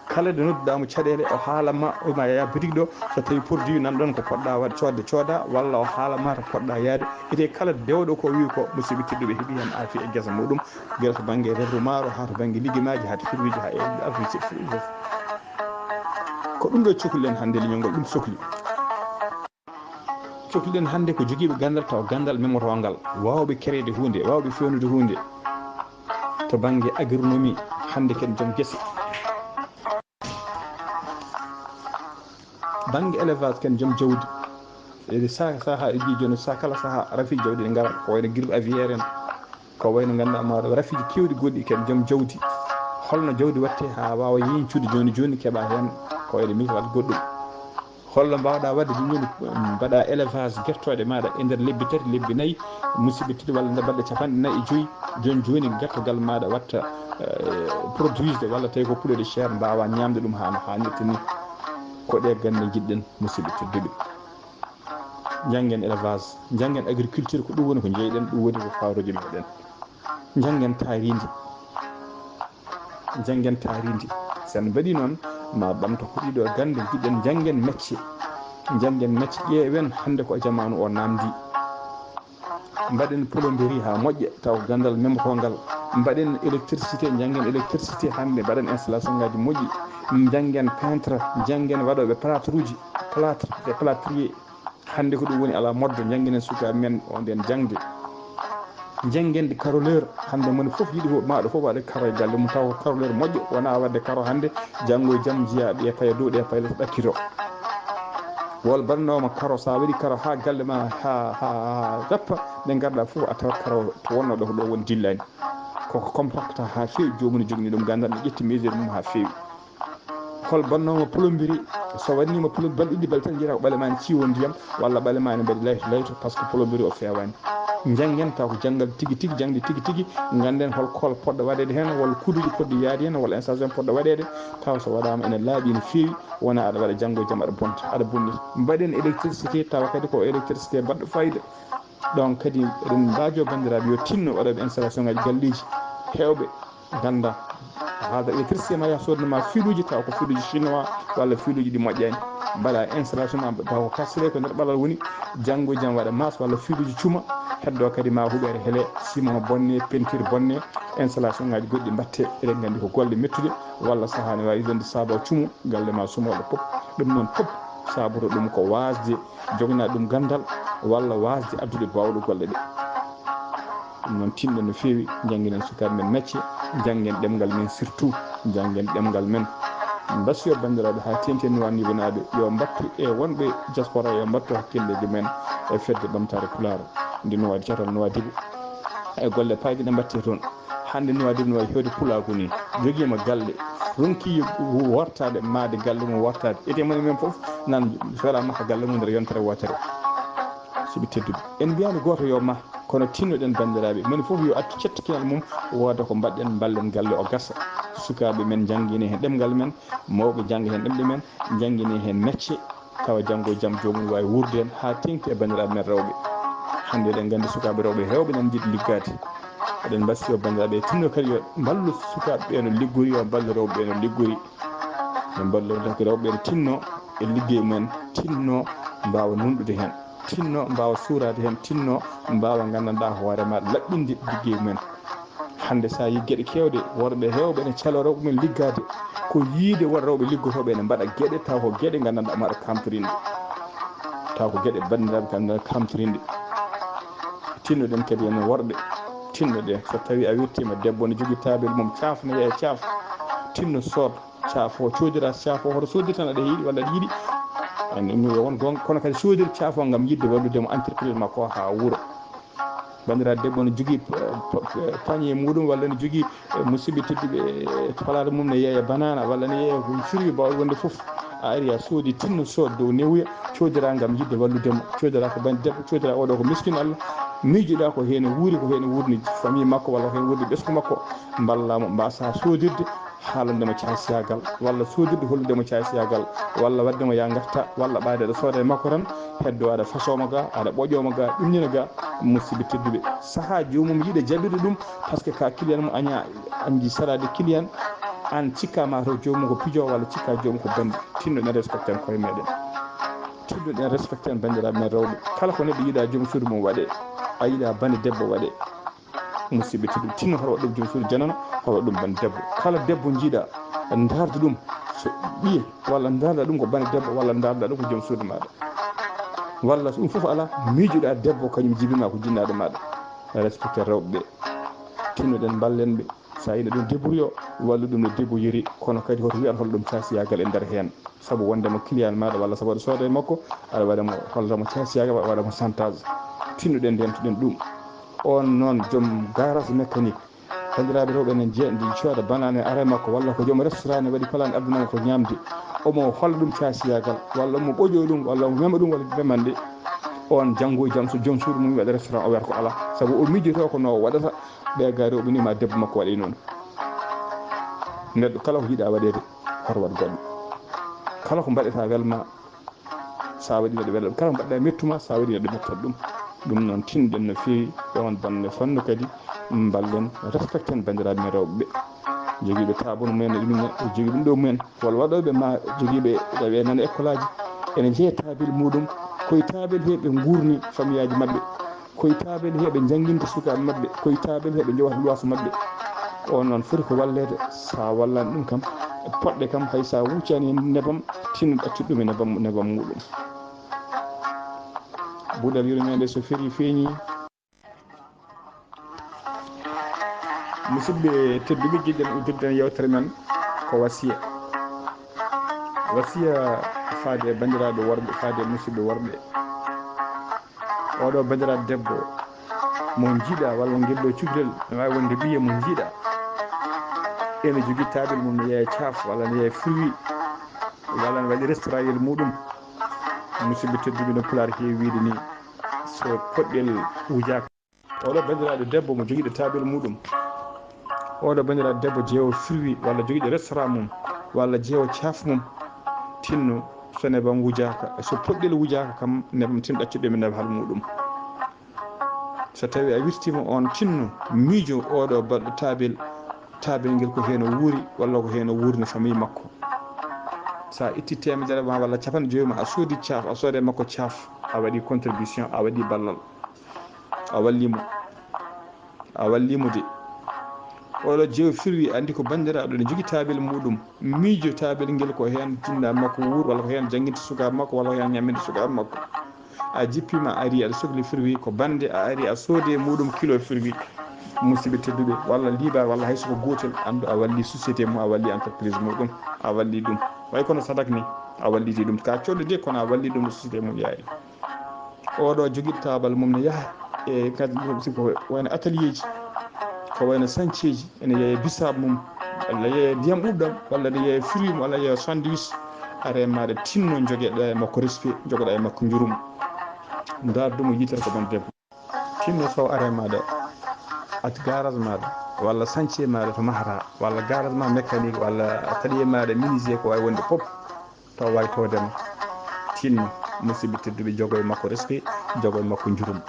Kala nde nodduɗaa mo caɗeele, o haala ma, o ma yaa boutique ɗo, so tawii produit nan ɗoon ko poɗɗa waɗ-, coodde, cooda, walla o haala ma to poɗɗa yaade. Ete kala dewɗo ko wii ko, musidɓe tedduɓe, heɓi heen aafiya e gesa muɗum, gila to bannge rewru maaro, haa to bannge liggey maaji, haa to firwiji, haa e aafiya fof. Ko ɗum ɗo cokli en hannde leñol ngol, ɗum sokli. Cokli-ɗen hannde ko jogiiɓe ganndal, tawa ganndal memotongal, waawɓe créer huunde, waawɓe feewnude huunde. To bannge agronomie, hannde ken joom gese. Bannge élevage, ken joom jawdi. E sa-, sahaa e ɗi jooni, sa-, kala sahaa, rafi jawdi ɗi ngara, ko wayno grippe aviaire en, ko wayno ngannduɗaa ma rafiiji keewɗi goɗɗi, ken joom jawdi. Holno jawdi watte haa waawa yeñcude jooni jooni, keɓa heen ko wayno misal goɗɗum? Holno mbaawɗaa waɗde ɗum woni, um, mbaɗa élevage gertooɗe maaɗa e nder lebbi tati, lebbi nayi, musidɓe tedduɓe, walla nder balɗe capanɗe nayi e joyi, jooni jooni gertogal maaɗa watta, eh, produisde, walla tawi ko poulet de chair, mbaawa ñaamde ɗum haa no haanirta ni? Ko ɗe gannde njiɗɗen, musidɓe tedduɓe. Njanngen élevage, njanngen agriculture, ko ɗum woni ko njeyɗen, ɗum woni ko fawruji meɗen. Njanngen taarindi, njanngen taarindi. Sen mbaɗi noon, Ma ɓamto ko ɗiɗo gannde, njiɗen njanngen mecce. Njanngen mecce, ƴeewen hannde ko jamaanu o naamndi. Mbaɗen plomberie haa moƴƴa, taw ganndal memko ngal. Mbaɗen électricité, njanngen électricité hannde, mbaɗen installation ngaji moƴƴi. Njanngen peintre, njanngen waɗooɓe plâtre uji, plâtre, les plâtriers. Hannde ko ɗum woni ala modde, njanngen sukaaɓe men o nden jaŋde. Njanngen ɗi carreleur, hannde moni fof yiɗi fof, maaɗo fof waɗa karo e galle mum, taw ko carreleur moƴƴo, wona waɗde karo hannde, janngo e jam njiya ɗe paye dow, ɗe paye les ɗakkito. Wol mbaɗnooma karo, sa waɗi karo haa galle ma, haa, haa, haa tappa, nde ngarɗa fof a tawat karo to wonno ɗo, ko ɗo woni dillani. Koko compacta haa feewi, joomum ne jogni ɗum ganndal, ne ƴetti mesure mum haa feewi. Hol mbaɗnooma plomberie, so waɗniima plomberie balɗe ɗiɗi, balɗe tati, njiɗa ko ɓale ma ne ciwo ndiyam, walla ɓale ma ne mbaɗi layto layto, par ce que plomberie o feewaani. Njanngen taw ko janngal tigi tigi, jaŋde tigi tigi, ngannden hol kool poɗɗo waɗeede heen, walla kuuduuji poɗɗi yaade heen, walla installation poɗɗo waɗeede, taw so waɗaama ene laaɓi, ene feewi, wona aɗa waɗa janngo e jam aɗa bonta, aɗa bonni. Mbaɗen électricité, tawa kadi ko électricité baɗɗo fayida. Donc kadi eɗen mbaajo banndiraaɓe yo tinno waɗooɓe installation ngaji galleeji heewɓe ngannda. Haada électricité ma yaha soodna ma filuuji, taw ko filuuji chinois walla filuuji ɗi moƴƴaani. Mbaɗa installation ma, taw ko kasre ko nder ɓalal woni, janngo e jam waɗa maas walla filuuji cuma, heddo kadi ma huɓeere hele, ciment bonne, peinture bonne, installation ngaji goɗɗi mbatte. Eɗen nganndi ko golle mettuɗe, walla sahaa ne waawi wonde saaba cumo, galle ma sumooɓe pop. Ɗum noon pop saboto ɗum ko waasde jogna ɗum ganndal walla waasde addude baawɗo golle ɗe. Ɗum noon tinno no feewi, njannginen sukaaɓe men mecce, njanngen ɗemngal men surtout, njanngen ɗemngal men. Mbasiyo banndiraaɓe haa teŋti e Nuwaadibunaɓe, yo mbattu e wonɓe diaspora, yo mbattu hakkilleeji men e fedde ɓamtaare Pulaar nde Nuwaadi, catal Nuwaadibu. E golle payɗe ɗe mbatte toon. Hannde Nuwaadibu no wayi heewde pulaagu ni, jogiima galle, ronki wortaade, maade galle mum wortaade. Ete moni men fof nan fela maha galle mum nder yontere wootere. Siɓe tedduɓe, en mbiyaani gooto yo mah, kono tinnoɗen banndiraaɓe, moni fof yo accu cettikinal mum, wooda ko mbaɗɗen, mballen galle o gasa. Sukaaɓe men njanngine heen ɗemngal men, mawɓe njannga heen ɗemɗe men, njanngine heen mecce, tawa janngo e jam joomum waawi wuurde heen haa teeŋti e banndiraaɓe men rewɓe. Hannde eɗen nganndi sukaaɓe rewɓe heewɓe nan njiɗi liggaade. Eɗen mbasiyo banndiraaɓe, tinno kadi yo mballu sukaaɓe ɓe no liggori, yo mballu rewɓe ɓe no liggori. Yo mballu rewɓe ɓe no tinno e liggey mumen, tinno mbaawa nunɗude heen, tinno mbaawa suuraade heen, tinno mbaawa nganndanɗaa hoore ma laɓɓinde liggey mumen. Hannde so a yii geɗe keewɗe, worɓe heewɓe ene caloo rewɓe men liggaade, ko yiide won rewɓe liggotooɓe ene mbaɗa geɗe taw ko geɗe nganndanɗaa maɗa kamtorinde, taw ko geɗe banndiraaɓe kam kamtorinde. Tinnoɗen kadi en worɓe, tinnoɗen so tawii a wirtiima debbo ne jogii taabel mum, caaf ne yeeya caaf, tinno sood, caaf o coodira, caaf o hoto soodir tan aɗa yiɗi walla aɗa yiɗi. Anndi ɗum yo won goonga, kono kadi soodir caaf o ngam yiɗde wallude mo entreprise makko o haa wuro. Banndiraaɗo debbo ne jogii pa-, pa-, pañe muɗum walla ne jogii, eh, musidɓe tedduɓe, eh, palaata mum ne yeeya banana walla ne yeeya ko fruit baawɗo wonde fof. A ari a soodi tinno sood dow newuya, coodira ngam yiɗde wallude mo. Coodira ko bannde debbo, coodira oɗo ko miskin Allah. Miijoɗa ko heen wuuri, ko heen wuurni famille makko walla ko heen wuurni ɓesngu makko. Mballa mo, mbasa soodirde, haalande mo caasiyagal, walla soodirde hollude mo caasiyagal, walla waɗde mo ya ngarta, walla ɓaade aɗa sooda e makko tan, heddo aɗa fasoo mo ga, aɗa ɓoƴoo mo ga, ɗumnina ga, musidɓe tedduɓe. Sahaa joomum yiɗa jaɓirde ɗum, par ce que ka client mo aña, anndi saraade client, aan cikka ma taw joomum ko pijo walla cikka joomum ko bandi. Tinnoɗen respecten koye meɗen. Tinnoɗen respecten banndiraaɓe men rewɓe. Kala ko neɗɗo yiɗa joom suudu mum waɗe, a yiɗa bandi debbo waɗe. Musidɓe tedduɓe, tinno hoto waɗ ɗum joom suudu janano, hoto waɗ ɗum bandi debbo. Kala debbo njiɗa, ndaardu ɗum, so ɓiye, walla ndaarda ɗum ko bandi debbo, walla ndaarda ɗum ko joom suudu maɗa. Walla so ɗum fof ala, miijoɗa debbo, kañum jibinma ko jinnaɗo maɗa. Respecte rewɓe ɓe. Tinnoɗen, mballen ɓe. Sa yiɗa ɗum débrouille o, wallu ɗum no débrouilliri, kono kadi hoto wiyan hol ɗum caasiyagal e nder heen. Sabu wondema client maɗa walla sabu aɗa sooda e makko, aɗa waɗa mo, holla mo caasiyagal, waɗa mo chantage. Tinnoɗen, ndentuɗen ɗum. On noon joom garage mécanique, banndiraaɓe rewɓe ene njeeya, ndi cooda banane ara e makko, walla ko joom restaurant ne waɗi plan addanama ko ñaamde, omo holla ɗum caasiyagal, walla omo ɓoƴoo ɗum, walla omo mema ɗum, walla memanɗe. On janngo e jam so joom suudu mum waɗa restaurant, o wiyata ko alaa, sabu o miijoto ko no o waɗata. Ɓe ga rewɓe ni ma debbo makko waɗi noon. Neɗɗo kala ko yiɗa waɗeede, hoto waɗ goɗɗo. Kala ko mbaɗata welma, sa waɗi neɗɗo wela. Kala ko mbaɗɗa mettuma, sa waɗi neɗɗo mettat ɗum. Ɗum noon tinɗen no feewi e on bonne fannu kadi, mballen, respecten banndiraaɓe men rewɓe ɓe. jogiiɓe taabon mumen, ɗum jogiiɓe ɗum ɗo mumen, walla waɗooɓe ma jogiiɓe ɗaɓe nan école aji, ene jeeya taabel muɗum, koye taabel he ɓe nguurni famiyaaji maɓɓe, koye taabel he ɓe njannginta sukaaɓe maɓɓe, koye taabel he ɓe njowata luwaasu maɓɓe. On noon foti ko walleede, so a wallan ɗum kam, e poɗɗe kam, hay so a wuccani nebam, tinno ɗaccude ɗum e nebam, nebam muɗum. Buɗal yurmeende so ferii feeñii. Musidɓe tedduɓe, jiɗɗen uddirden yewtere men ko wasiya. Wasiya faade e banndiraaɓe worɓe, faade e musidɓe worɓe. Oɗo banndiraaɗo debbo mo njiɗa walla ngel ɗo cukalel, ne waawi wonde ɓiye mo njiɗa. Ene jogii taabel mum ne yeeya caaf walla ne yeeya fruit, walla ne waɗi restaurant muɗum. Musidɓe tedduɓe, no Pulaar heewi wiide ni, so poɗɗel wujaaka. Oɗo banndiraaɗo debbo mo jogiiɗo taabel muɗum, oɗo banndiraaɗo debbo jeewo fruit walla jogiiɗo restaurant mum walla jeewo caaf mum, tinno so nebam wujaaka, so poɗɗel wujaaka kam, nebam tin ɗaccuɗo mi nebam hal muɗum. So tawi a wirtiima on, tinno miijo oɗo baɗɗo taabel, taabel ngel ko heen o wuuri walla ko heen o wuurni famille makko. So a itti teemedere ma walla capanɗe joyi ma, a soodi caaf, a soode makko caaf, a waɗi contribution, a waɗi ballal. A walli mo. A walli mo de. Oɗo jeewo fruit, anndi ko banndiraaɗo ne jogi taabel muɗum. Miijo taabel ngel ko heen jinna makko wuur, walla ko heen jannginta sukaaɓe makko, walla ko heen ñamminta sukaaɓe makko. A jippiima, a ari aɗa sokli fruit ko bannde, a ari a soodi e muɗum kilo fruit. Musidɓe tedduɓe, walla liiba, walla hay so ko gootel, anndu a walli société mum, a walli entreprise muɗum, a walli ɗum. Way kono sadak ni, a walliti ɗum. Ka codde de, kono a walli ɗum no société mum yaari. Oɗo jogiɗo taabal mum ne yaha e kadi ɗum si ko wayno atelier ji, ko wayno sañceeji, ene yeeya bisaab mum, walla yeeya ndiyam ɓuuɓɗam, walla ne yeeya fruit mum, walla yeeya sandwich. Are maɗa tinno jogeɗa e makko respect, jogoɗa e makko njurum. Ndardumo yitere ko ɗon debbo. Tinno so are maɗa at garage maɗa, walla sañce maɗa to mahata, walla garage ma mécanique, walla atelier maɗa menuisier ko wawi wonde pop. Taw waytodema. Tinno, musidɓe tedduɓe, jogo e makko respect, jogo e makko njurum.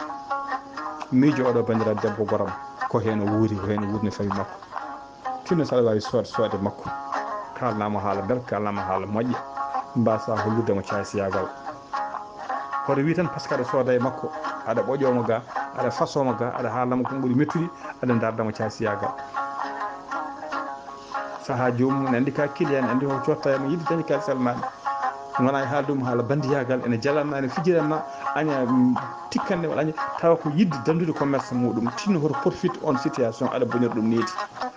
Miijo oɗo bandiraɗo debbo goram, ko heen o wuuri, ko heen o wuurni famille makko. Tinno saɗa wawi sood soode makko. Kalnamo haala belka, kalnamo haala moƴƴa. Mbasa holludemo caasiyagal. Hoto wi tan parce que aɗa sooda e makko, aɗa ɓoƴomo ga, aɗa fasomo ga, aɗa haalnamo ko ɓuri mettude, aɗa dardamo caasiyagal. Saha joomum ne andi ka client, andi ko cotta e mo yiɗi dañi ka salmani. Wona e haalde ɗum haala bandiyagal, ene jalanma, ene fijiranma, aña, mm, tikkande walla aña tawa ko yidde dandude commerce muɗum. Tinno hoto profite on situation aɗa bonira ɗum needi.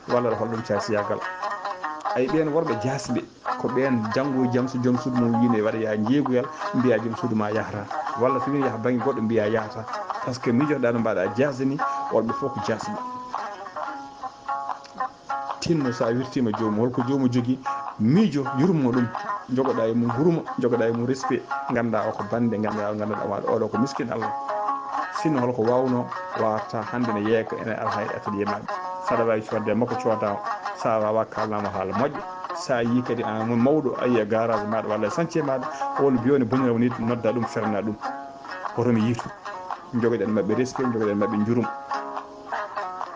Walla aɗa holla ɗum caasiyagal. Ay ɓen worɓe jasɓe, ko ɓen janngo e jam so joom suudu mum wino e waɗa ya jeegoyal, mbiya joom suudu ma yahata. Walla so wino yaha bangge goɗɗo mbiya yahata. Parce que miijotoɗa no mbaɗa jasde ni, worɓe fof ko jasɓe. Tinno sa wirtima joomum, holko joomum jogi, miijo, yurmo ɗum, jogoɗa e mum hurma, jogoɗa e mum respect, ganda o ko bande, ganda, ganda ɗo waɗa oɗo ko miskin Allah. Sinno holko wawno, wawata hande ne yeeka ene ala hay atelier maɓɓe. Saɗa wawi codde makko coda, sa wawa kalnama haala moƴƴo. Sa yi kadi an mo mawɗo, a yiya garage maɗa walla chantier maɗa, won biyo ne bonira woni nodda ɗum, ferna ɗum. Hoto mi yiitu. Jogoɗen maɓɓe respect, jogoɗen maɓɓe njurum.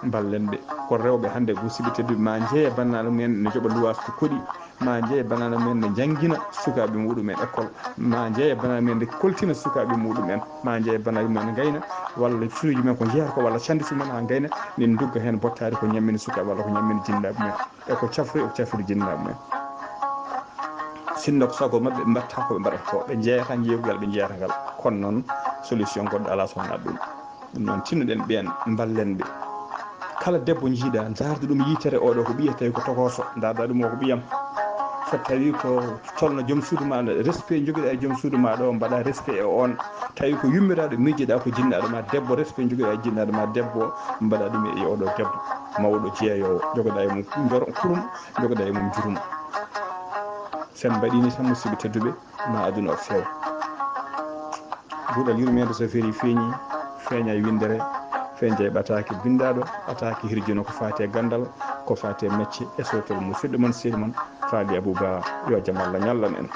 Ballen ɓe. Ko rewɓe hannde, musiɓɓe tedduɓe, ma jeeya bannaaɗo mumen ne joɓa luwaas to koɗi, ma jeeya bannaaɗo mumen ne janngina sukaaɓe muɗumen école, ma jeeya bannaaɗo mumen ne koltina sukaaɓe muɗumen, ma jeeya bannaaɗo mumen ne ngayna, walla finuuji men ko njeyata ko, walla cannde mumen haa ngayna, min ndugga heen bottaari ko ñammini sukaaɓe walla ko ñammini jinnaaɓe mumen. E ko cafri, e ko cafri jinnaaɓe mumen. Sinno ko sago maɓɓe, mbatta ko ɓe mbaɗata ko, ɓe jeeyata njeeygu ngal ɓe jeeyata ngal. Kono noon, solution goɗɗo alaa so wonaa ɗum. Ɗum noon, tinnoɗen ɓeen, mballen ɓe. Kala debbo njiiɗa, ndaarde ɗum yitere, oɗo ko ɓiye, tawi ko tokoso, ndaarda ɗum o ko ɓiyam. So tawi ko tolno joom suudu ma, respect jogiɗa e joom suudu ma ɗo, mbaɗa respect e on. Tawi ko yummiraaɗo, miijiɗa ko jinnaaɗo ma debbo, respect jogiɗa e jinnaaɗo ma debbo, mbaɗa ɗum e oɗo debbo. Mawɗo jeeyowo, jogoɗa e mum njor-, kurum, jogoɗa e mum jurum. Sen mbaɗi ni tan, musidɓe tedduɓe, ma aduna o feewa. Buuɗal yurmeende so feeñi, feeña e winndere, feeña e ɓataake binndaaɗo, ɓataake hirjino ko faati e ganndal, ko faati e mecce e sowtol musidɗo mon, sehil mon, Faali Abou Ba, yo jam Allah ñallan en.